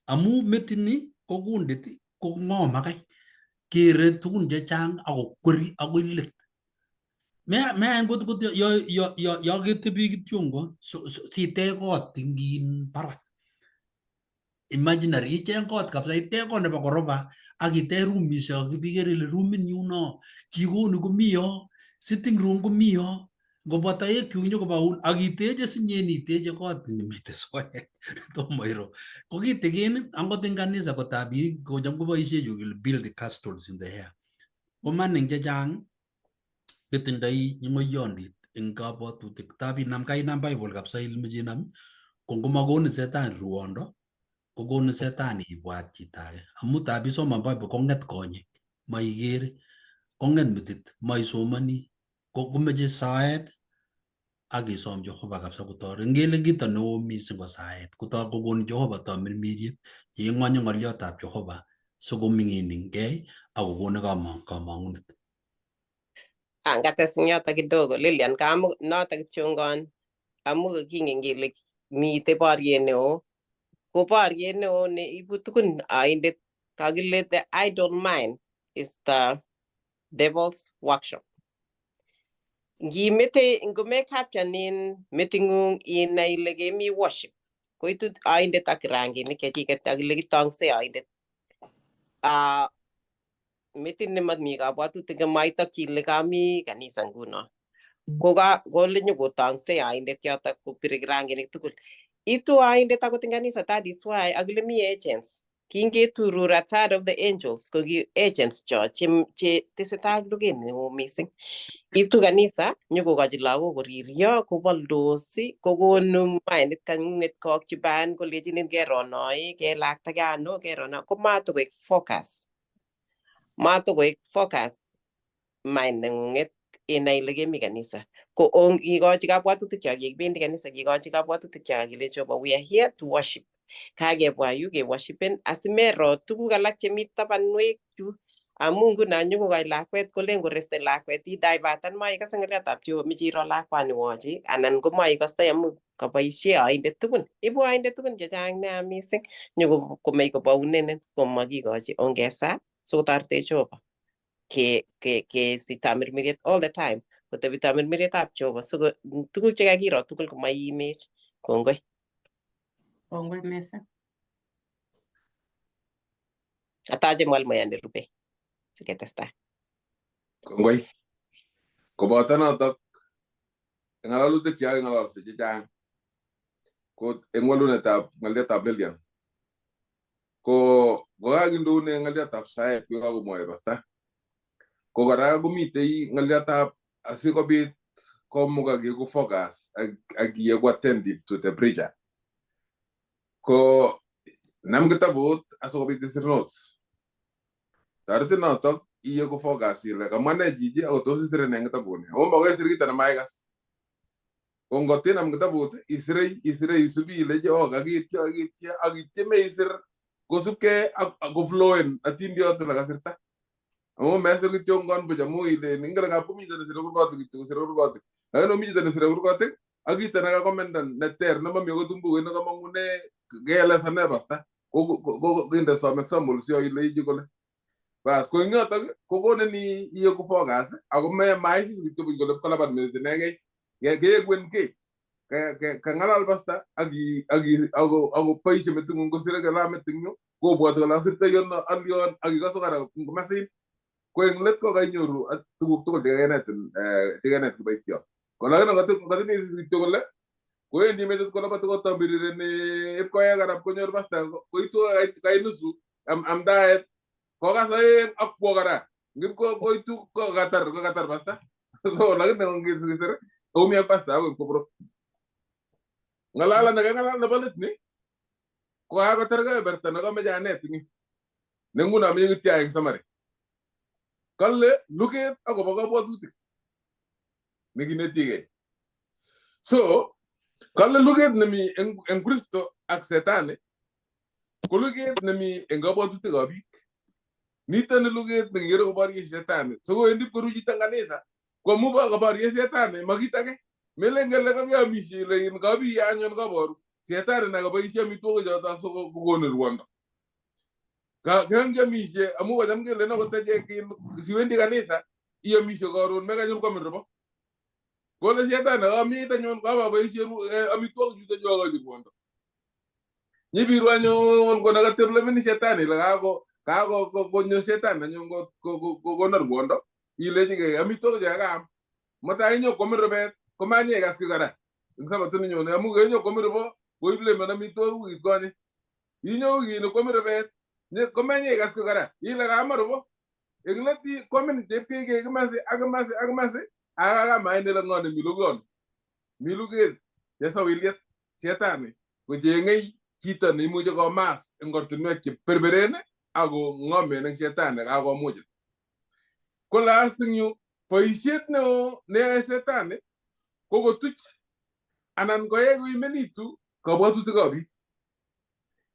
amu metini ko kundit ko ng'om akai kere tugun chechang akokweri akoi let. Meyai ngot ngot yo yo yo yo ketebi kityongon sitech kot ing barak imaginary icheng kot kabisa itech kot nebo koropa ak itech rumishek ak ibiker ile rumit nyuno jikoni komi yo sitting room komi yo ngobwa toek chuk nyokobaun ak iteche sinyen iteche kot nemite soet tomo iro ko kitikin angot eng kanisa kotab biik kocham koboisie chu kele build the castles in the air koman eng chechang ketindoi ng'oyondit eng kabwatutik tab inam kainam Bible kabisa imeche inam ko ngomakonin setani ruondo kokonin setani ibwat chito age amu tab isoman Bible kong'et konyek maikere kong'et metit maisomoni komeche saet ak isom Jehova kabisa kotoret ngele kito neo mising ko saet kokonin Jehova tamirmiriet yeing'onye ng'oliotab Jehova sikoming'iningei ak kokonin kamong'unet. Ngates eng yoto kidogo Lilian kamu noto kityongon amu kingen kele mitei boriet neo ko boriet neo ne ibu tugun oindet kakile the idle mind is the devil's workshop. Ngimete ngomekapchanin meting'ung inai ile kemi worship koitu oindet ak ranginik chechiket ak ile kitongse oindet. Metit nemami kabwatutik komaitokyi ile kami kanisa nguno. Koka kole nyokotongse oindet yotok kopire kiranginik tugul. Itu oindet akot eng kanisa that is why akile mi agents. Kingeturur a third of the angels ko ki agents cho che tesetai ak luget neo mising. Itu kanisa nyokokochi lagok koriryo koboldos kokonu mindit kang'ung'et ko-occupy kolechinin keronoi kelaktake ano kerono komatokoek focus. Matokoek focus mind neng'ung'et inai ile kemi kanisa. Ko kikochi kabwatutik chok yekibendi kanisa kikochi kabwatutik chok kele Jehova we are here to worship. Kakebwa yu keworshipen asimero tuguk alak chemi tabanwek chu amu nguno nyokokoi lakwet kolen koresten lakwet idivatan maikose ng'oliotab Jehova meche iro lakwani wochi anan komaikostoi amu kaboisie oindet tugun ibu oindet tugun chechang nea mising nyoko komei kobounenin komakikochi ongesa sikotoretech Jehova ke ke kesich tamirmiriet all the time kotebi tamirmirietab Jehova siko tuguk chekakiro tugul komaiimech kongoi. Kongoi mising. Atache mwalimuyan nerube siketestai. Kongoi. Koboto notok ng'alalutik che kaking'ololse chechang ko eng walunetab ng'oliotab Lilian ko kokakindoune ng'oliotab saet ko kakomwoe pasta ko kora komitei ng'oliotab asikobit komukak yeku focus ak yeku attentive to the preacher ko nam kitabut asikobit isir notes toretin notok iyeku focus ile kamwa nee chichi ako tos isire nee eng kitabuni ako makoi isir kito nemaikas ko ngot inam kitabut isire isire isubi ilechi oh kakityo akityo ak ityeme isir kosubkei ak koflowen atindiot ole kasirta amu mesir kityongon buch amu ilen ingele ngap komi chito nesire kurgotik kityo kosire kurgotik lakini omi chito nesire kurgotik ak kito nekakomendan neter nemami akot eng bukuit nekamong'une keelesane pasta ko kinde some examples yo ile ichi kole Bas ko eng yotok kokonin ieku focus ako maisis kityo buch kole kolabat metit inegei. Keeku engaged. Kang'alal pasta ak ako boishe meting'ung kosire kalamit eng yu kobwoti kole asirtoi ano alyon ak ikose kora komasin ko eng let ko kainyoru tuguk tugul chekakenetin chekakenet kiboitiot. Ko lakini ngatinesis kityo kole kowendi metit koloboti kotambirireni ipkoyai kora konyor pasta koitu kainusu amdaet kokas aeng ak kwo kora ngipko koitu kokatar pasta. So lakini ngisir umi ak pasta akoi kobrok ng'alalet nekang'alal nebo let ni ko kakotar kebeberta nekameche anet eng yu ne nguno ameche kityo eng summary. Kale luget akobo kabwatutik nekinetigei. So kale luget nemi eng Kristo ak Setani ko luget nemi eng kabwatutikab biik. Nito ni luget nekikere koborye Shetani. So kowendi koru chito kanisa ko amu koborye Shetani ma kit age. Melen kele kakeamishe ile in kabiye anyun kaboru. Shetani nekaboishe amitwogik choto so kokonin ruondo. Kiamishe amu kocham kelen akot achek siwendi kanisa iamishe karon mekany kwamin rubo. Kole Shetani kamiit anyun kababoishe amitwogik chuto chu akochi ruondo. Nyibiru anyun ko nekateplomeni Shetani ile kako konyo Shetani anyun kokono ruondo ilechigei amitwogik chekakaam mutai nyo kwamin rubet komanyekas ki kora eng sabato nenyone amu kenyo kwamin rubo koiblemen amitwogik wikit konye. Inyo wikini kwamin rubet komanyekas ki kora ile kaama rubo eng let kwamin chepkeikei kimasi ak kimasi ak kimasi akakamain ile ng'o nemi lugoni. Mi luget chesawiliet Shetani kocheng'ei chito neimuche komas eng ortinwek cheperperen ako ng'omen eng Shetani kakomuchin. Kole as eng yu boisiet neo neyoe Shetani ko kotuch anan koyai koimenitu kabwatutikab biik.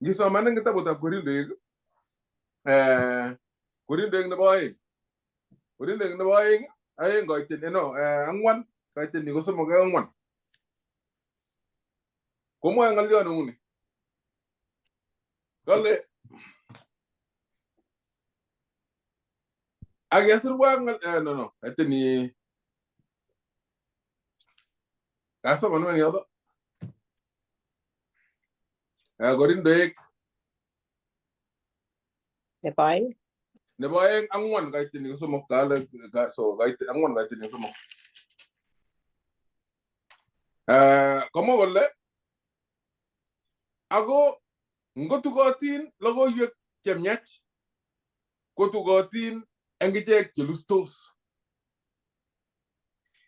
Ngisoman eng kitabutab Korindoek Korindoek nebo aeng. Korindoek nebo aeng aeng koiten no angwan koiten ni ko somok ak angwan. Komwoe ng'olyon neuni. Kale ak yesirwa no koiten ni kasoman iman yoto. Korindoek Nebo aeng. Nebo aeng angwan koiten ni ko somok kale so koiten angwan koiten ni somok. Komwa kole ako ngotukotin logoiwek chemiach kotukotin eng ichek chelustos.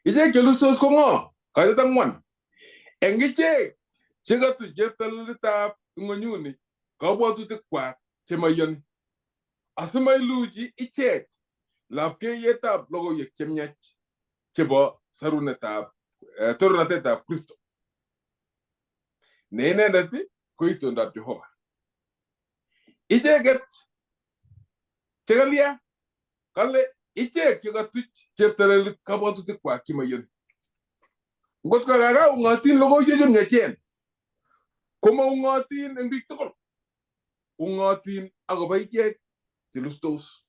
Ichek chelustos ko ng'o? Kaitet angwan. Eng ichek chekatuch cheptololitab ng'onyuni kabwatutikwak chemaiyoni asimailuchi ichek lapkeiyetab logoiwek chemiach chebo sarunetab torornatetab Kristo. Ne inendet ko itondab Jehova. Icheket chekalia kale ichek chekatuch cheptelelit kabwatutikwak chemaiyoni. Ngot ko kakaung'otin logoiwek chemiachen komaung'otin eng biik tugul. Ung'otin akobo ichek chelustos.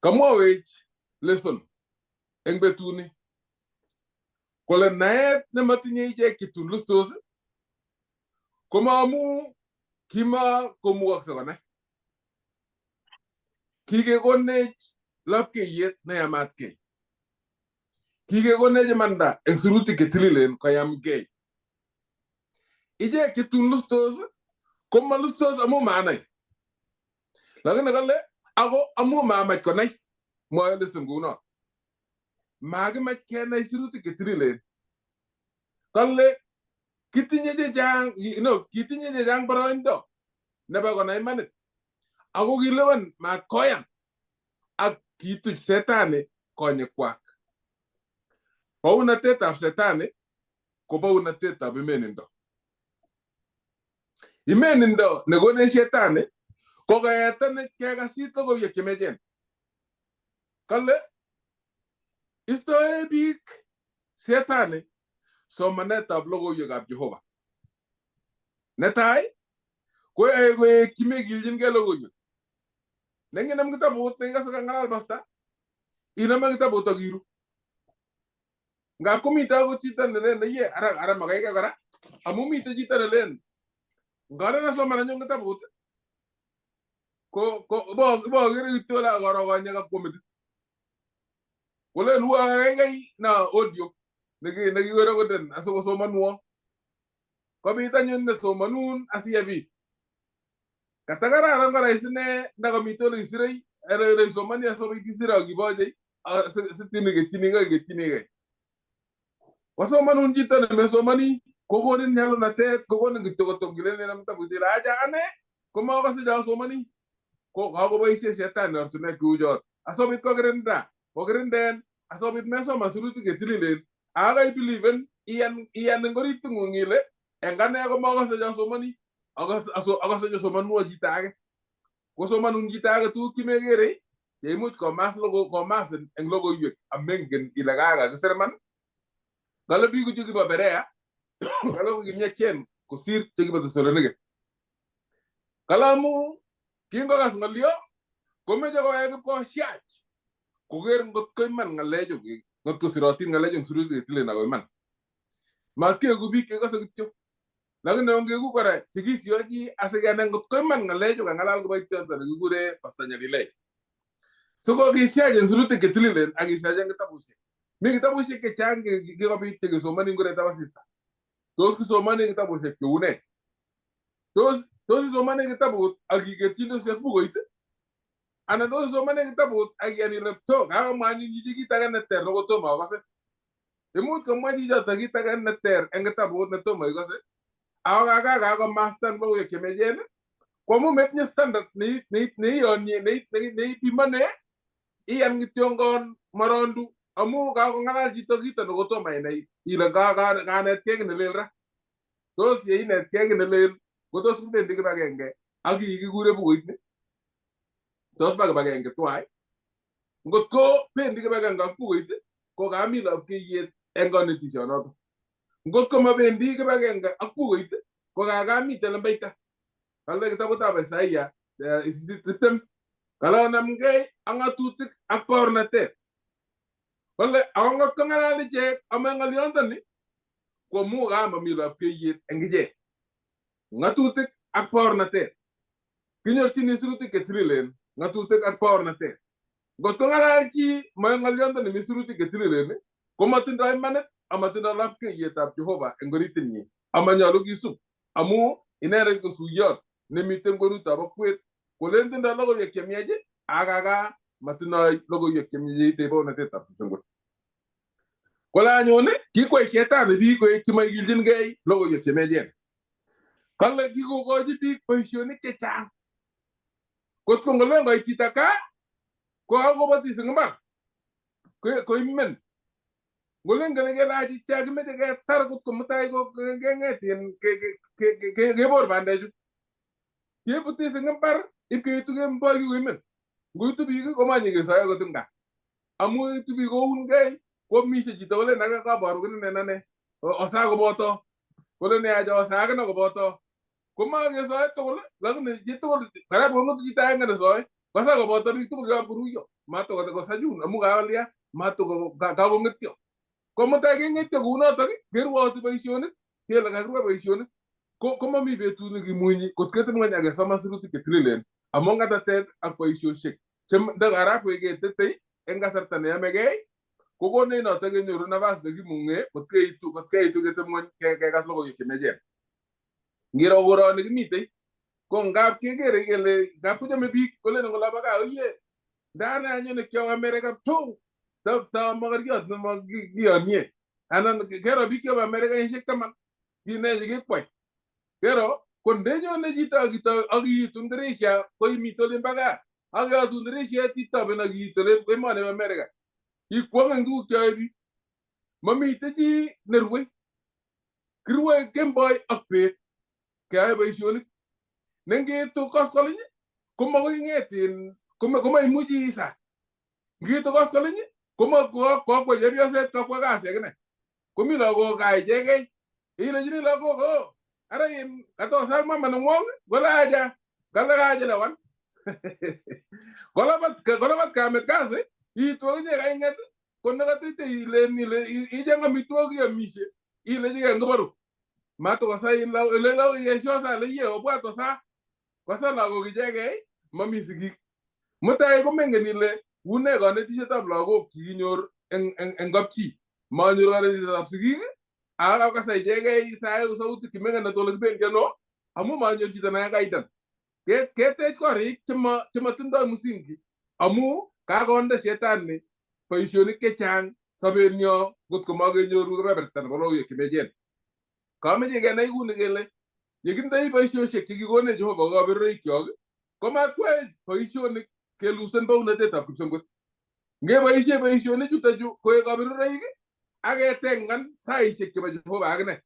Kamwawech lesson eng betuni kole naet nematinye ichek chetun lustos komamu kimakomukokse konai. Kikekonech lapkeiyet neyamatkei. Kikekonech imanda eng sirutik chetililen koyamgei. Ichek chetun lustos komalustos amu manai. Lakini kale ako amu mamach konai. Mwoe lesson kounon. Makimach kenai sirutik chetililen. Kale kitinye chechang no kitinye chechang boroindo nebo konai imanit. Ako kilewen mat koyan ak kituch Setani konyekwak. Bounatetab Setani ko bounatetab imenindo. Imenindo nekonech Shetani ko kaetanech kekasit logoiwek chemiachen. Kale istoe biik Setani somanetab logoiwekab Jehova. Netai koyoe koek chemekilchinkei logoiwek. Nenginam kitabut nekikase kang'alal pasta, iname kitabut ak iru. Ngap komite akot chito nelen ye ara ara makaikai kora amu mite chito nelen ngalen asoman anyun kitabut ko ko ibokere kityo ole akoro konyek ak kwo metit. Kolen uo kaikai na audio nekirekoden asikosomanwo. Kobit anyun nesomanun asiyebit. Katakararan kora isine ndakamite ole isirei ole isomani asikobit isire ak iboche sitin iketchinigei iketchinigei. Kosomanun chito nemesomani kokonin nyalunatet kokonin kityo kotom kilen inam kitabut ile acha ane komakose chasomani ko kakoboisie shetani ortinwek cheu chot asikobit kokirinda kokirinden asikobit mesoman sirutik chetililen ak kaibeliven iyan iyan eng orit ng'ung ile eng ane komakose chasomani akose chosomanwo chito age kosomanun chito age tuguk chemekere cheimuch komas logo komasin eng logoiwek amengen ile kakakisir iman. Kale biik chu kibo Berea kale ko kimiechen kosir chekibo Thessaloniki. Kale amu kingokas ng'olyo komeche kowek ipkosiach koker ngot ko iman ng'alechu ngot ko sirotin ng'alechu eng sirutik chetililen ako iman. Matkeku biik chekose kityo lakini ongeku kora chekisiochi asikenai ngot ko iman ng'alechu kang'alal kiboitiondo nekikure Pastor Nyalilei. So kokisiach eng sirutik chetililen ak kisiach eng kitabusiek. Mi kitabusiek chechang kikobit chekesomoni ngoretab asista. Tos kisomoni kitabusiek cheu nee? Tos isomoni kitabut ak ikerchindosi ak bukuit anan tos isomoni kitabut ak iyan ile to kakomwa anyun chichi kit age neter nekotomo akose. Imuch komwa chichoto kit age neter eng kitabut netomo ikose ako kaka kakomasta eng logoiwek chemiachen ko amu metinye standard neiyonye neipimone iyan kityongon morondu amu kakong'alal chito kito nekotomo inai ile kanetkei kiy nelel ra. Tos yeinetkei kiy nelel ko tos kibendi kibagenge ak kii kikure bukuit ni? Tos ba kibagenge twai? Ngot ko bendi kibagenge ak bukuit ko kami lapkeiyet eng konetishonoto. Ngot ko mabendi kibagenge ak bukuit ko kakamite lembeita. Kale kitabutab Isaia 8:20 kale onamgei ak ng'atutik ak baornatet. Kole ako ngot kong'alal ichek ama ng'olyondoni ko amu kamami lapkeiyet eng ichek. Ng'atutik ak baornatet. Kinyorchini sirutik chetililen ng'atutik ak baornatet. Ngot kong'alal chi ma ng'olyondo nemi sirutik chetililen komatindoi imanit amatindoi lapkeiyetab Jehova eng oritinyi amanyolu kisub amu inendet ko suyot nemiten kwenutab akwet kolen tindoi logoiwek chemiach akaka matindoi logoiwek chemiach cheite baornatetab chesengwet. Kole anyun kikwai shetani biik koek chemaikilchingei logoiwek chemiachen. Kale kikokochi biik boisionik chechang. Kot ko ngolen koit chito gaa ko kakobatis eng imbar koimen. Ngolen kele kelach ichek kimeche ketar kot ko mutai keng'et kebor bandechu. Kebutis eng imbar ipkeitu kemboi kikoimen. Ngoitu biik komanyekesoe akot eng gaa. Amu itu biik kounkei koamisie chito kolen ake kaboru kine ane osa koboto kolen yache osa akine koboto komakesoe tugul lakini chitugul karibu kong'etu chito agenge nesoe kosa koboto biik tugul chekakoruiyo matokosa chun amu kakolya matoko kakong'etyo ko mutai keng'etyo kounotok kerwoti boisionik kele kakirwa boisionik ko komami betut nekimunyi kot keteb ng'weny akesoman sirutik chetililen amu ng'atatet ak boisiosiek che ndakarakwek ketetei eng kasarta neyomegei kokonech notok kenyoru nafas nekimung'e kot keitu keteb ng'weny kekas logoiwek chemiachen. Ngiro koroni kimitei ko ngap kekere kele ngap kochome biik kolen eng olebo gaa oye ndane anyun nekiowe Amerika to ta mokoriot nemakiyonye anan kero biik chebo Amerika kenyisiek 10 kine chekikwai kero ko ndenyone chito ak iitun dirisha ko imite olimbo gaa ak yotun dirishet itoben ak iit emoni bo Amerika ikwong eng tuguk cheyoe biik. Mamite chi nerue kirue kemboi ak bet keyoe boisionik nengiitu koskoliny komakoi ing'et komaimuchi isa. Ngiitu koskoliny kokwa chepyoset kokwa kasi akine komi lagok gaa ichegei ilechini lagok o ara in katosak mama neng'wong kole acha kale kachelewan. Kolabat kamet kasi, iitu akinye kaing'et, ko nekatite ilen ile icheng amitwogik iamishe, ilechigei ngobaru. Matokasa ile lagok yesho sa ile iye obwa tosa. Kosa lagok ichegei, mami sigik. Mutai komengen ile une kanetishetab lagok kikinyor eng kapchi. Manyor kanetishetab sigik, ak akasa ichegei sae sautik chemengen ole kibendi ano, amu manyor chito nekaidan. Ketech korik chematindoi msingi amu kakonde shetani boisionik chechang sobenyo ngot komakenyoru kebeberta nebo logoiwek chemechen. Kameche kenai kuni kele yekindoi boisiosiek chekikonech Jehova ko kaberuroikyok komatkwai boisionik kelusen bounatetab kipsengwet. Ngeboisie boisionik chutochu koek kaberuroik ak ketengan saisiek chebo Jehova akine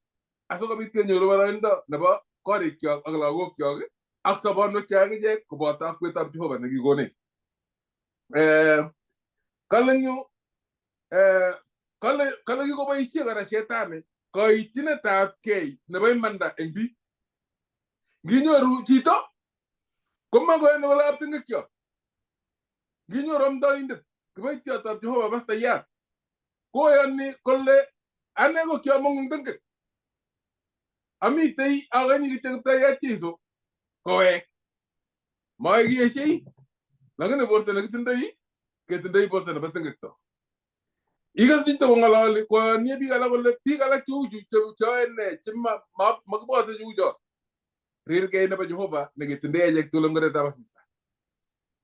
asikobit kenyoru boroindo nebo korikyok ak lagokyok ak sobonwekyok akichek koboto akwetab Jehova nekikonech. Kale eng yu kale kikoboisie kora shetani kaityinetabkei nebo imanda eng biik. Nginyoru chito komakoyoni kole ab ting'ekyot. Nginyoru amdoindet kiboityotab Jehova pastayat koyoni kole ane ko kiamong'u eng tengek. Amitei akanyi kityo Kiptayat Jesu kowek. Makiesiei lakini borto nekitindoi ketindoi borto nebo tengekto. Ikose chito kong'ololi koyonie biik alak kole biik alak cheuchu cheyoe ne chemakibote cheuchot. Rirgei nebo Jehova neketindoi achek tugul eng oretab asista.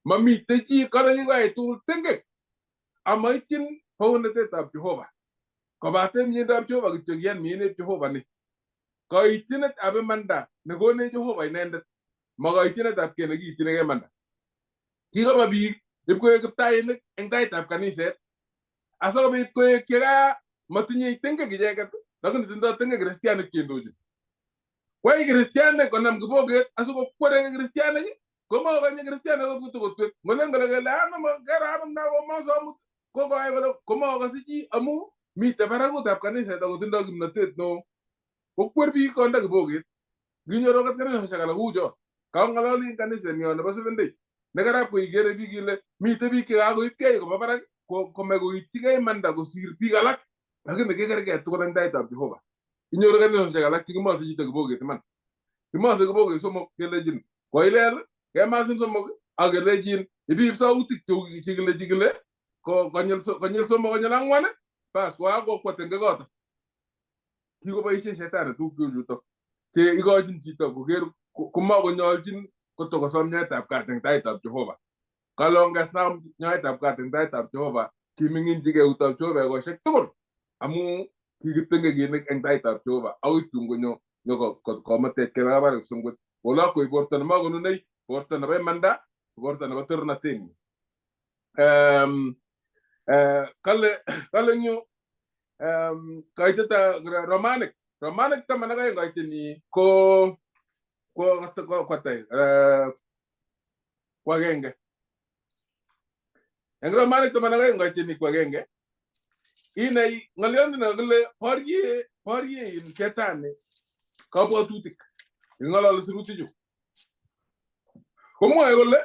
Mamitei chi kale kikoyai tugul tengek amaityin bounatetab Jehova. Kobate miendab Jehova kityo kiyan mieneb Jehova ni. Kaityinetab imanda nekonech Jehova inendet, ma kaityinetab kei nekiityinigei imanda. Kikoba biik ipkoek kiptainik eng taitab kaniset asikobit koek cheka matinyei tengek icheket lakini tindoi tengek kristianik cheindochin. Kwai kristianik konam kiboket asikokwereke kristianik komakonye kristianik akot kotokotwek. Ngolen kole kele anam karaanam na komasomut kokoyai kole komakose chi amu mitei barakutab kaniset akotindoi kimnatet neo. Kokwer biik konde kiboket. Nginyoru akot kanisosiek alak koucho. Kang'ololi eng kanisenyo nebo Seventh Day. Nekarab koikere biik ile mitei biik chekakoibkei koba barak kome koityigei imanda kosir biik alak lakini kekerkei tugul eng taitab Jehova. Inyoru kanisosiek alak chekimose chito kiboket iman. Kimose kiboket somok kelechin koilel kemasin somok ak kelechin ibiib sautik chekile chekile konyil somok konyil ang'wan bas kokakokwet eng koto. Kikoboisie shetani tuguk cheu chutok che ikochin chito koker komakonyolchin kotokosom nyoetab kat eng taitab Jehova. Kalongesam nyoetab kat eng taitab Jehova kiming'inchigei eutab Jehova ekosiek tugul amu kikitengekinik eng taitab Jehova akoi tun konyo nyo kometech kebe kabar kipsengwet. Kolok koib borto nemakonunei, borto nebo imanda, borto nebo torornatenyi. Kale eng yu kaiteta Romanik 12 kaiteni ko kwatai ko agenge. Eng Romanik 12 kaiteni ko agenge inai ng'olyondoni kole borie in shetani kabwatutik ng'ololi sirutichu. Komwoe kole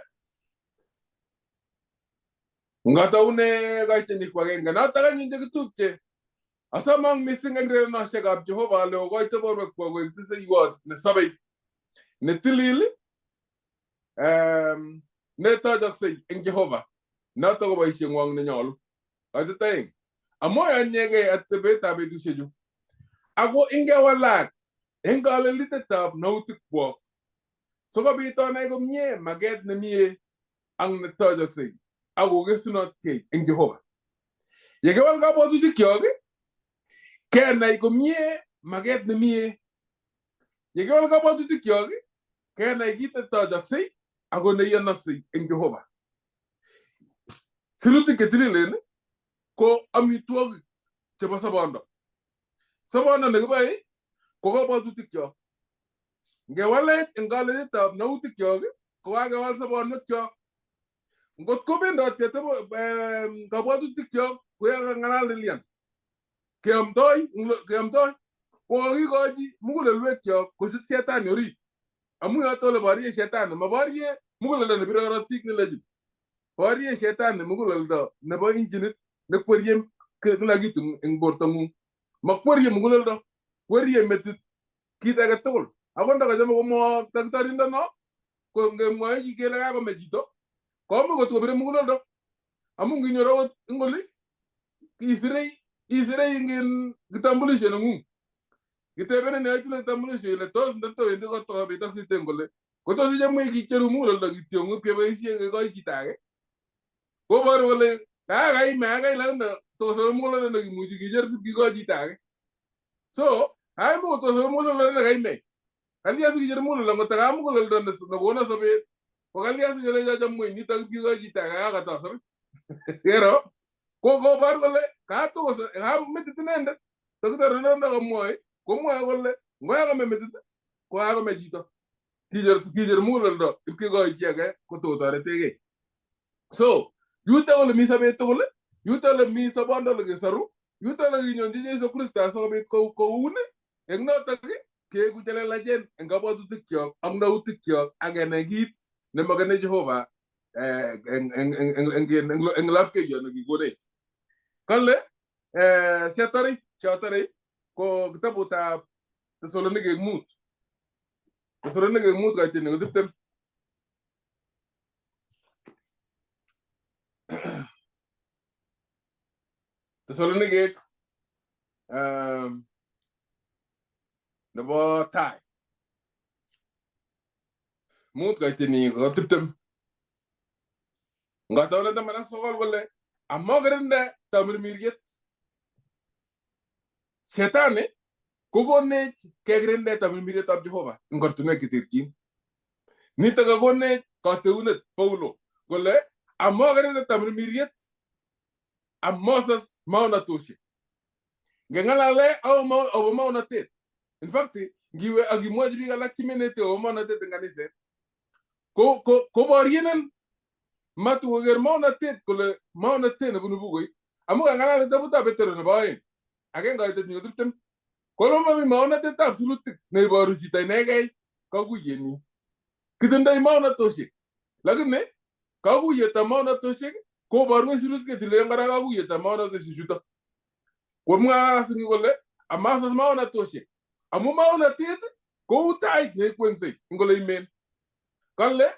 ngataune kaiteni ko agenge notok anyun chekitupche asomong mising eng rerenosiekab Jehova ale okoite borwekwok koek tiseiwot nesobei netilil netochoksei eng Jehova. Notok ko boisieng'wong nenyolu. Kaitet aeng. Amoyonyegei atebetab betusiechu. Ako ingewalak eng kalelitetab nautikwok sikobit onai komie maket nemie ak netochoksei ak kokesunotkei eng Jehova. Yekiwal kabwatutikyok kenai komie maket nemie. Yekiwal kabwatutikyok kenai kit netochoksei ako neiyonoksei eng Jehova. Sirutik chetililen ko amitwogik chebo sobondo. Sobondo nekiboe ko kabwatutikyok. Ngewalech eng kaleletab nautikyok ko kakewal sobonwekyok. Ngot kobendoti kabwatutikyok koyakang'alal Lilian. Keamtoi ko kakikochi mugulelwekyok kochut shetani orit. Amu yoto ole borie shetani, maborie Muguleldo nebire korotik nelechin. Borie shetani muguleldo nebo injinit nekwerie kila kitu eng bortong'ung. Makwerie muguleldo, kwerie metit, kit age tugul. Akot ndakachame komwook daktarindono, ko ngemwoe chi kele kakome chito, komuch kot kobire muguleldo. Amu nginyoru akot eng oli, isirei isirei ing kitambulisho neng'ung. Kitebenin yoitile kitambulisho ile tos ndatowendi kotokobit accident kole kotos ichomwech kicheru muguleldo kityo keboisie kekoi chito age. Koboru kole kakaime akai lakini tosobe muguleldo nekimuchi kicher kikoi chito age. So kaimuch kotosobe muguleldo nekaime. Kalya sikicher muguleldo ngotaka muguleldo nekono sobet ko kalya sikelecho chomwech nitok kikoi chito age kakatasobe. Kero ko kobor kole katokos kametit inendet. Daktarindet kamwoe komwoe kole ngoyakome metit ko kakome chito. Kicher kicher muguleldo ipkekoi chi age kototoretegei. So yuto ole mi sobet tugul, yuto ole mi sobondo ole kesoru, yuto ole kinyonchi Jesu Kristo asikobit koun eng notok keeku chelelachen eng kabwatutikyok ak nautikyok ak kenai kit nemokene Jehova eng lapkeiyot nekikonech. Kale siatori siatori ko kitabutab Tesalonikek 5. Tesalonikek 5 kaitini ko 20. Tesalonikek nebo tai 5 kaitini ko 20. Ngataune 19 kole amokirinde tamirmiriet. Shetani kokonech kekirinde tamirmirietab Jehova eng ortinwek cheterchin. Nitok kakonech kateunet Paulo kole amokirinde tamirmiriet amosas maonatosiek. Ngeng'alale akobo maonatet. In fact, ngiwe ak imwochi biik alak chemeneti akobo maonatet eng kaniset koborienin matukoker maonatet kole maonatet nebunu bukuit amu kang'alal kitabutab Petero nebo 2 agenge kaitet ko 20 kole mami maonatetab sirutik neiboru chito inegei kakuyenyi. Kitindoi maonatosiek lakini kakuyetab maonatosiek koborwech sirutik chetilen kora kakuyetab maonatosiek chutok. Komwa singi kole amasas maonatosiek amu maonatet kou tait neikwengsei eng ole imen. Kale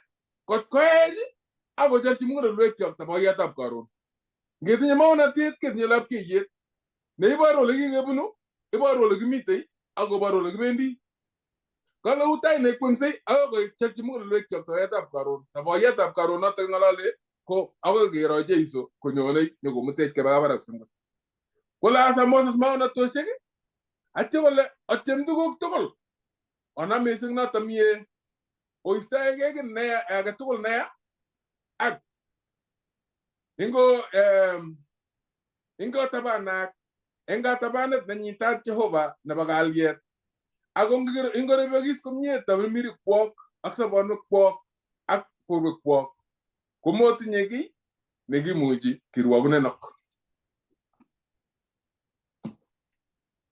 kot koech ak kocherchi mugulelwekyok taboyetab karon. Ngetinye maonatet ketinye lapkeiyet neiboru ole kikebunu, iboru ole kimitei ak koboru ole kibendi. Kale uu tait neikwengsei akoi kocherchi mugulelwekyok taboyetab karon. Taboyetab karon notok ng'alale ko akoi kero Jeiso konyonei nyokomutech keba barak sing'o. Kole asa Moses maonatosiek atyo kole otyem tuguk tugul onam missing noto mie oistoegei kiy neya age tugul neya ak ingo tabanak eng katabanet nenyitat Jehova nebo kalyet ako ingoribokis komie tamirmirikwok ak sobonwekwok ak borwekwok komotinye kiy nekimuchi kirwokunenok.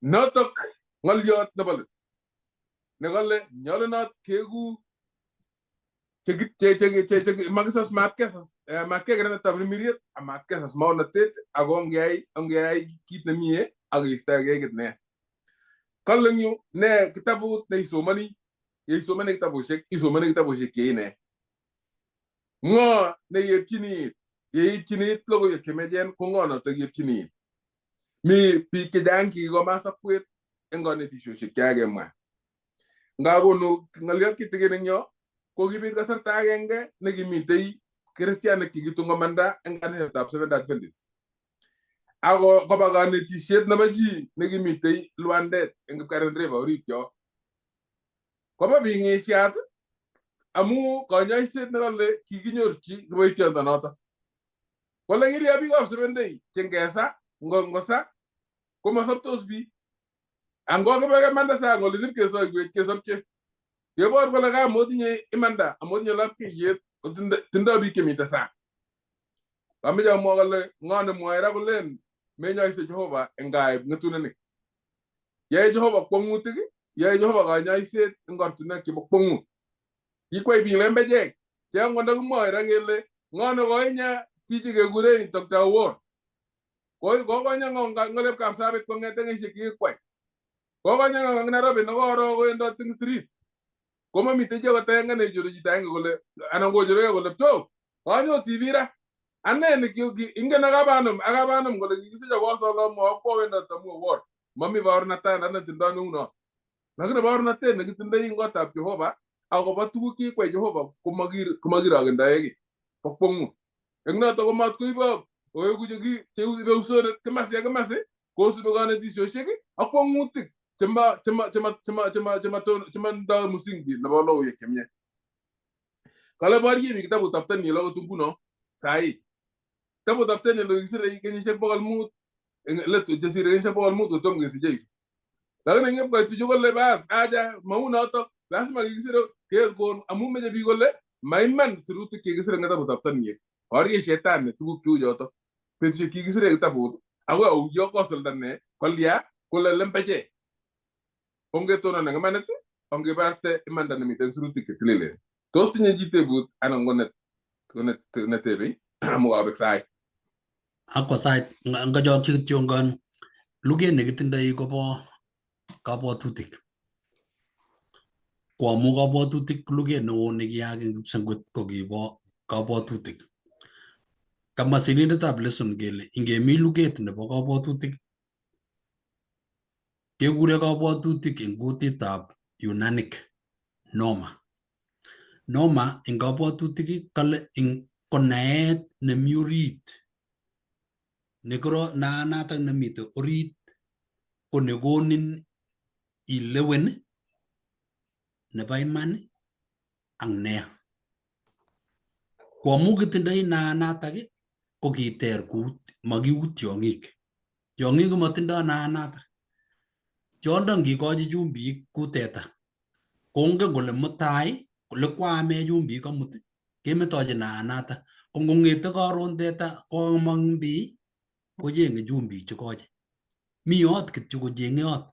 Notok ng'oliot nebo let nekole nyolunot keku makisas matkekirinde tamirmiriet amatkesas maonatet ako ongeyai kit nemie ak keistoegei kit neya. Kale eng yu ne kitabut neisomoni yeisomoni kitabushek isomoni kitabushek cheine. Ng'o neyepchini it yeipchini it logoiwek chemechen ko ng'o notok yepchini it. Mi biik chechang chekikomas akwet eng konetisiosiek chekakemwa. Ngakonu ng'oliot kitikin eng yo ko kibit kasarta agenge nekimitei kristianik chekitun komanda eng kanisetab Seventh Adventist. Ako koba kanetisiet nebo chi nekimitei Lwandet eng Kipkaren River orit yo. Koba biik ng'esiat amu kanyoiset nekale kikinyorchi kiboitiondonoto. Kole kilya biikab Seventh Day che ngesa ngosa komasoptos biik. Ango kibe kemanda sang oli ipkesoiwech kesopche. Kebor kole kamotinye imanda amotinye lapkeiyet tindoi biik chemite sang. Kameche amwa kole ng'o nemwoe ra kolen menyoise Jehova eng kaib ng'etunenik. Yae Jehova kwong'utik, yae Jehova kanyoiset eng ortinwek chebo kwong'ut. Kikwai biik lembechek Che angot ndakimwoe ra kele ng'o nekoinya chichi kekuren Dr. Owuor. Kokonya ng'o ng'olep Kapsabet kong'ete kenyisiek chekikwai. Kokonya ng'o eng Nairobi nekoro kowendoti eng street. Komamiten chi akot agenge neicheru chito agenge kole anan kocherugei kole pto kanyo TV ra. Ane ne ingen ak kabanum ak kabanum kole kikisicho kosolo akwo wendot amu Owuor. Mami baornatet netindo neuno. Lakini baornatet nekitindoi eng kotab Jehova akobo tuguk kikwai Jehova komakirokendoe kiy. Bo kwong'ut. Eng noto komat koibok oeku cheibeusonet kimasi ak kimasi kosubi konetisiosiek ak kwong'utik chemotindoi msingi nebo logoiwek chemiach. Kale borye mi kitabutab Daniel akot nguno sahi. Kitabutab Daniel kokikisire kenyisiek 500 eng let chesire kenyisiek 500 kotom kesich Jesu. Lakini ngipkoit bichu kole bas aja mau notok lazima kikisire kekon amu meche biik kole maiman sirutik chekikisire eng kitabutab Daniel. Borye shetani tuguk cheu chotok. Betusiek kikisire kitabut akoi auyo kosulda ne kolya kole lembechek. Ongetonon eng imanit, ongebarte imanda nemiten sirutik chetililen. Tos tinye chi tebut anan ko netebe amu kabek sait. Akwa sait ngachokchi kityongon luget nekitindoi kobo kabwatutik. Ko amu kabwatutik luget neo nekiyaak eng kipsengwet ko kibo kabwatutik. Kamwa sirindetab lesson kele ingemi luget nebo kabwatutik kekure kabwatutik eng kutitab Yunanic noma. Noma eng kabwatutik kale eng ko naet nemi orit nekoro naanatak nemite orit ko nekonin ilewen nebo iman ak neya. Ko amu kitindoi naanatak ko kiter kut makiu tiong'ik. Tiong'ik komotindoi naanatak. Tiondo ngikochi chumbik ku teta kongen kole mutai kole kwaame chumbik amut kemetochi naanatak. Ko ngong'ete karon teta komong bii kocheng'e chumbik chekochi. Mi yot kityo kocheng'e yot.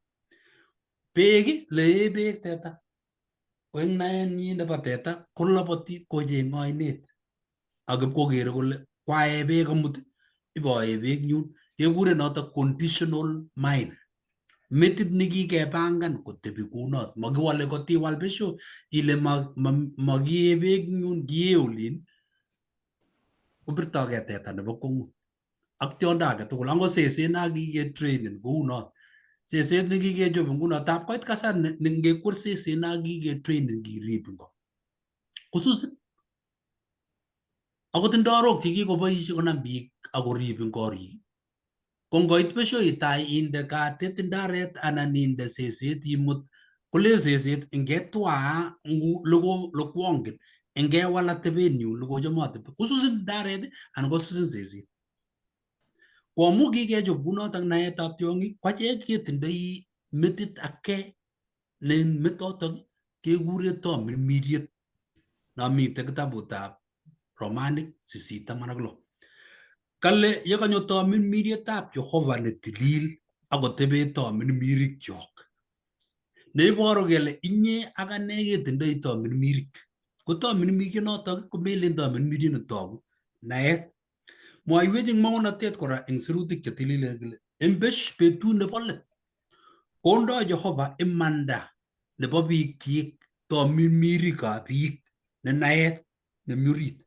Beek lee beek teta ko eng naenyi nebo teta koloboti kocheng'e oinet ak ipkokere kole kwae beek amut iboe beek nyun. Kekure notok conditional mind. Metit nekikepangan kotebi kounot. Makiwale kotiwal besho ile makie beek nyun kie olin kopirtogei teta nebo kwong'ut ak tiondo age tugul. Angot seset na kiketrainen kounot. Seset nekikechob nguno tab koit kasar ne ngekwer seset na kiketrainen kirib ngo kosusin. Akot ndorok chekikoboisie konam biik akorib eng korik ko ngoit besho itai inde katit ndaret anan inde seset imut kolen seset ngetwaa lokwongen ngewal atebenyu lokochome atebi kosusin ndaret anan kosusin seset. Ko amu kikechop kunotok naetab tiong'ik ko achek ketindoi metit ake ne metotok kekure tomirmiriet nomite kitabutab Romanik 8:16. Kale yekanyo tomirmirietab Jehova netilil akotebe tomirmirikyok. Neiboru kele inye ak ane ketindoi tomirmirik. Ko tomirmiriet notok komelen tomirmiriet netogu naet. Mwaiwech eng maonatet kora eng sirutik chetililen kele eng betut nebo let kondoi Jehova imanda nebo biikyik tomirmirikab biik ne naet nemi orit.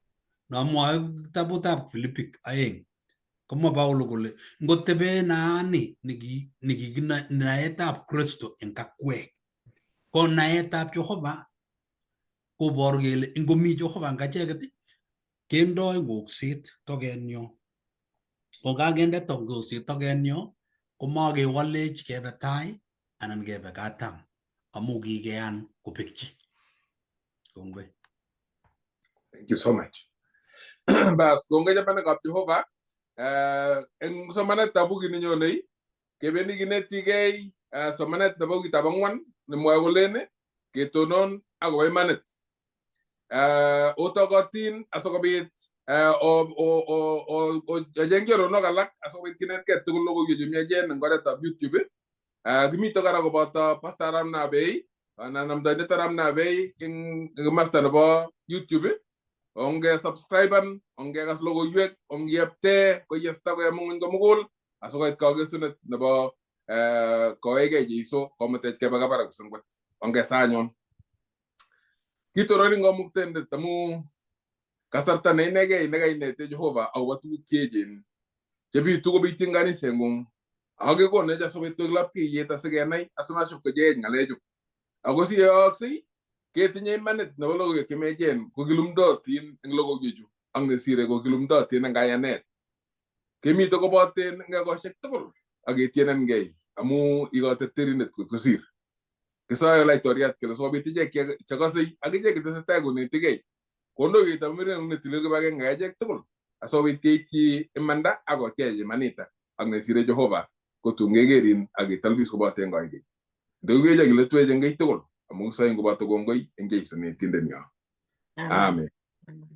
Nomwoe kitabutab Filipik 2 komwa Paulo kole ngotebe naani naetab Kristo eng akwek. Ko naetab Jehova koboru kele ingomi Jehova eng acheket kendoi ngokset tokenyo. Ko kakende ngokset tokenyo komakewalech kebe tai anan kebe katam amu kikeyan kobekyi. Kongoi. Thank you so much. Bas, kongoi chamanikab Jehova. Eng somanetab wikit nenyonei kebendi kinetigei somanet nebo wikitab ang'wan nemwoe kolen ketonon akobo imanit. Otokotin asikobit ocheng choronok alak asikobit kinetkei tugul logoiwek chemiachen eng oretab YouTube. Kimito kora koboto Pastor Aram Nabei anan amdoindet Aram Nabei eng komasta nebo YouTube. Onge subscriben, ongekas logoiwek, ongepte koyesta koyam ng'weny komugul asikoit kakesunet nebo kowekei Jeiso kometech kebe kabarak kipsengwet. Ongesa anyun. Kitororin Kamuktaindet amu kasarta ne inegei nekainete Jehova akobo tuguk cheechen chebitu kobityin kaniseng'ung ako kekonech asikobit koik lapkeiyet asikenai asimaship kocheech ng'alechu. Ako siyooksei ketinye imanit nebo logoiwek chemechen ko kilumdotin eng logoiwechu ak nesire ko kilumdotin eng kayanet. Kemite koboten eng ekosiek tugul ak ketienengei amu ikoterterinet kot kosir. Kisoe laitoriat kele sikobit ichek chekosei ak ichek chetesetai konetikei kondoiwet mirengung netilil kibagenge achek tugul asikobit keityi imanda ak kotyech imanita ak nesire Jehova kotun kekerin ak ketalbis koboten koikeny. Ndokiwech ak iletwech eng kei tugul amu kisoin koboto kongoi eng Jesu netindenyo. Amen. Amen.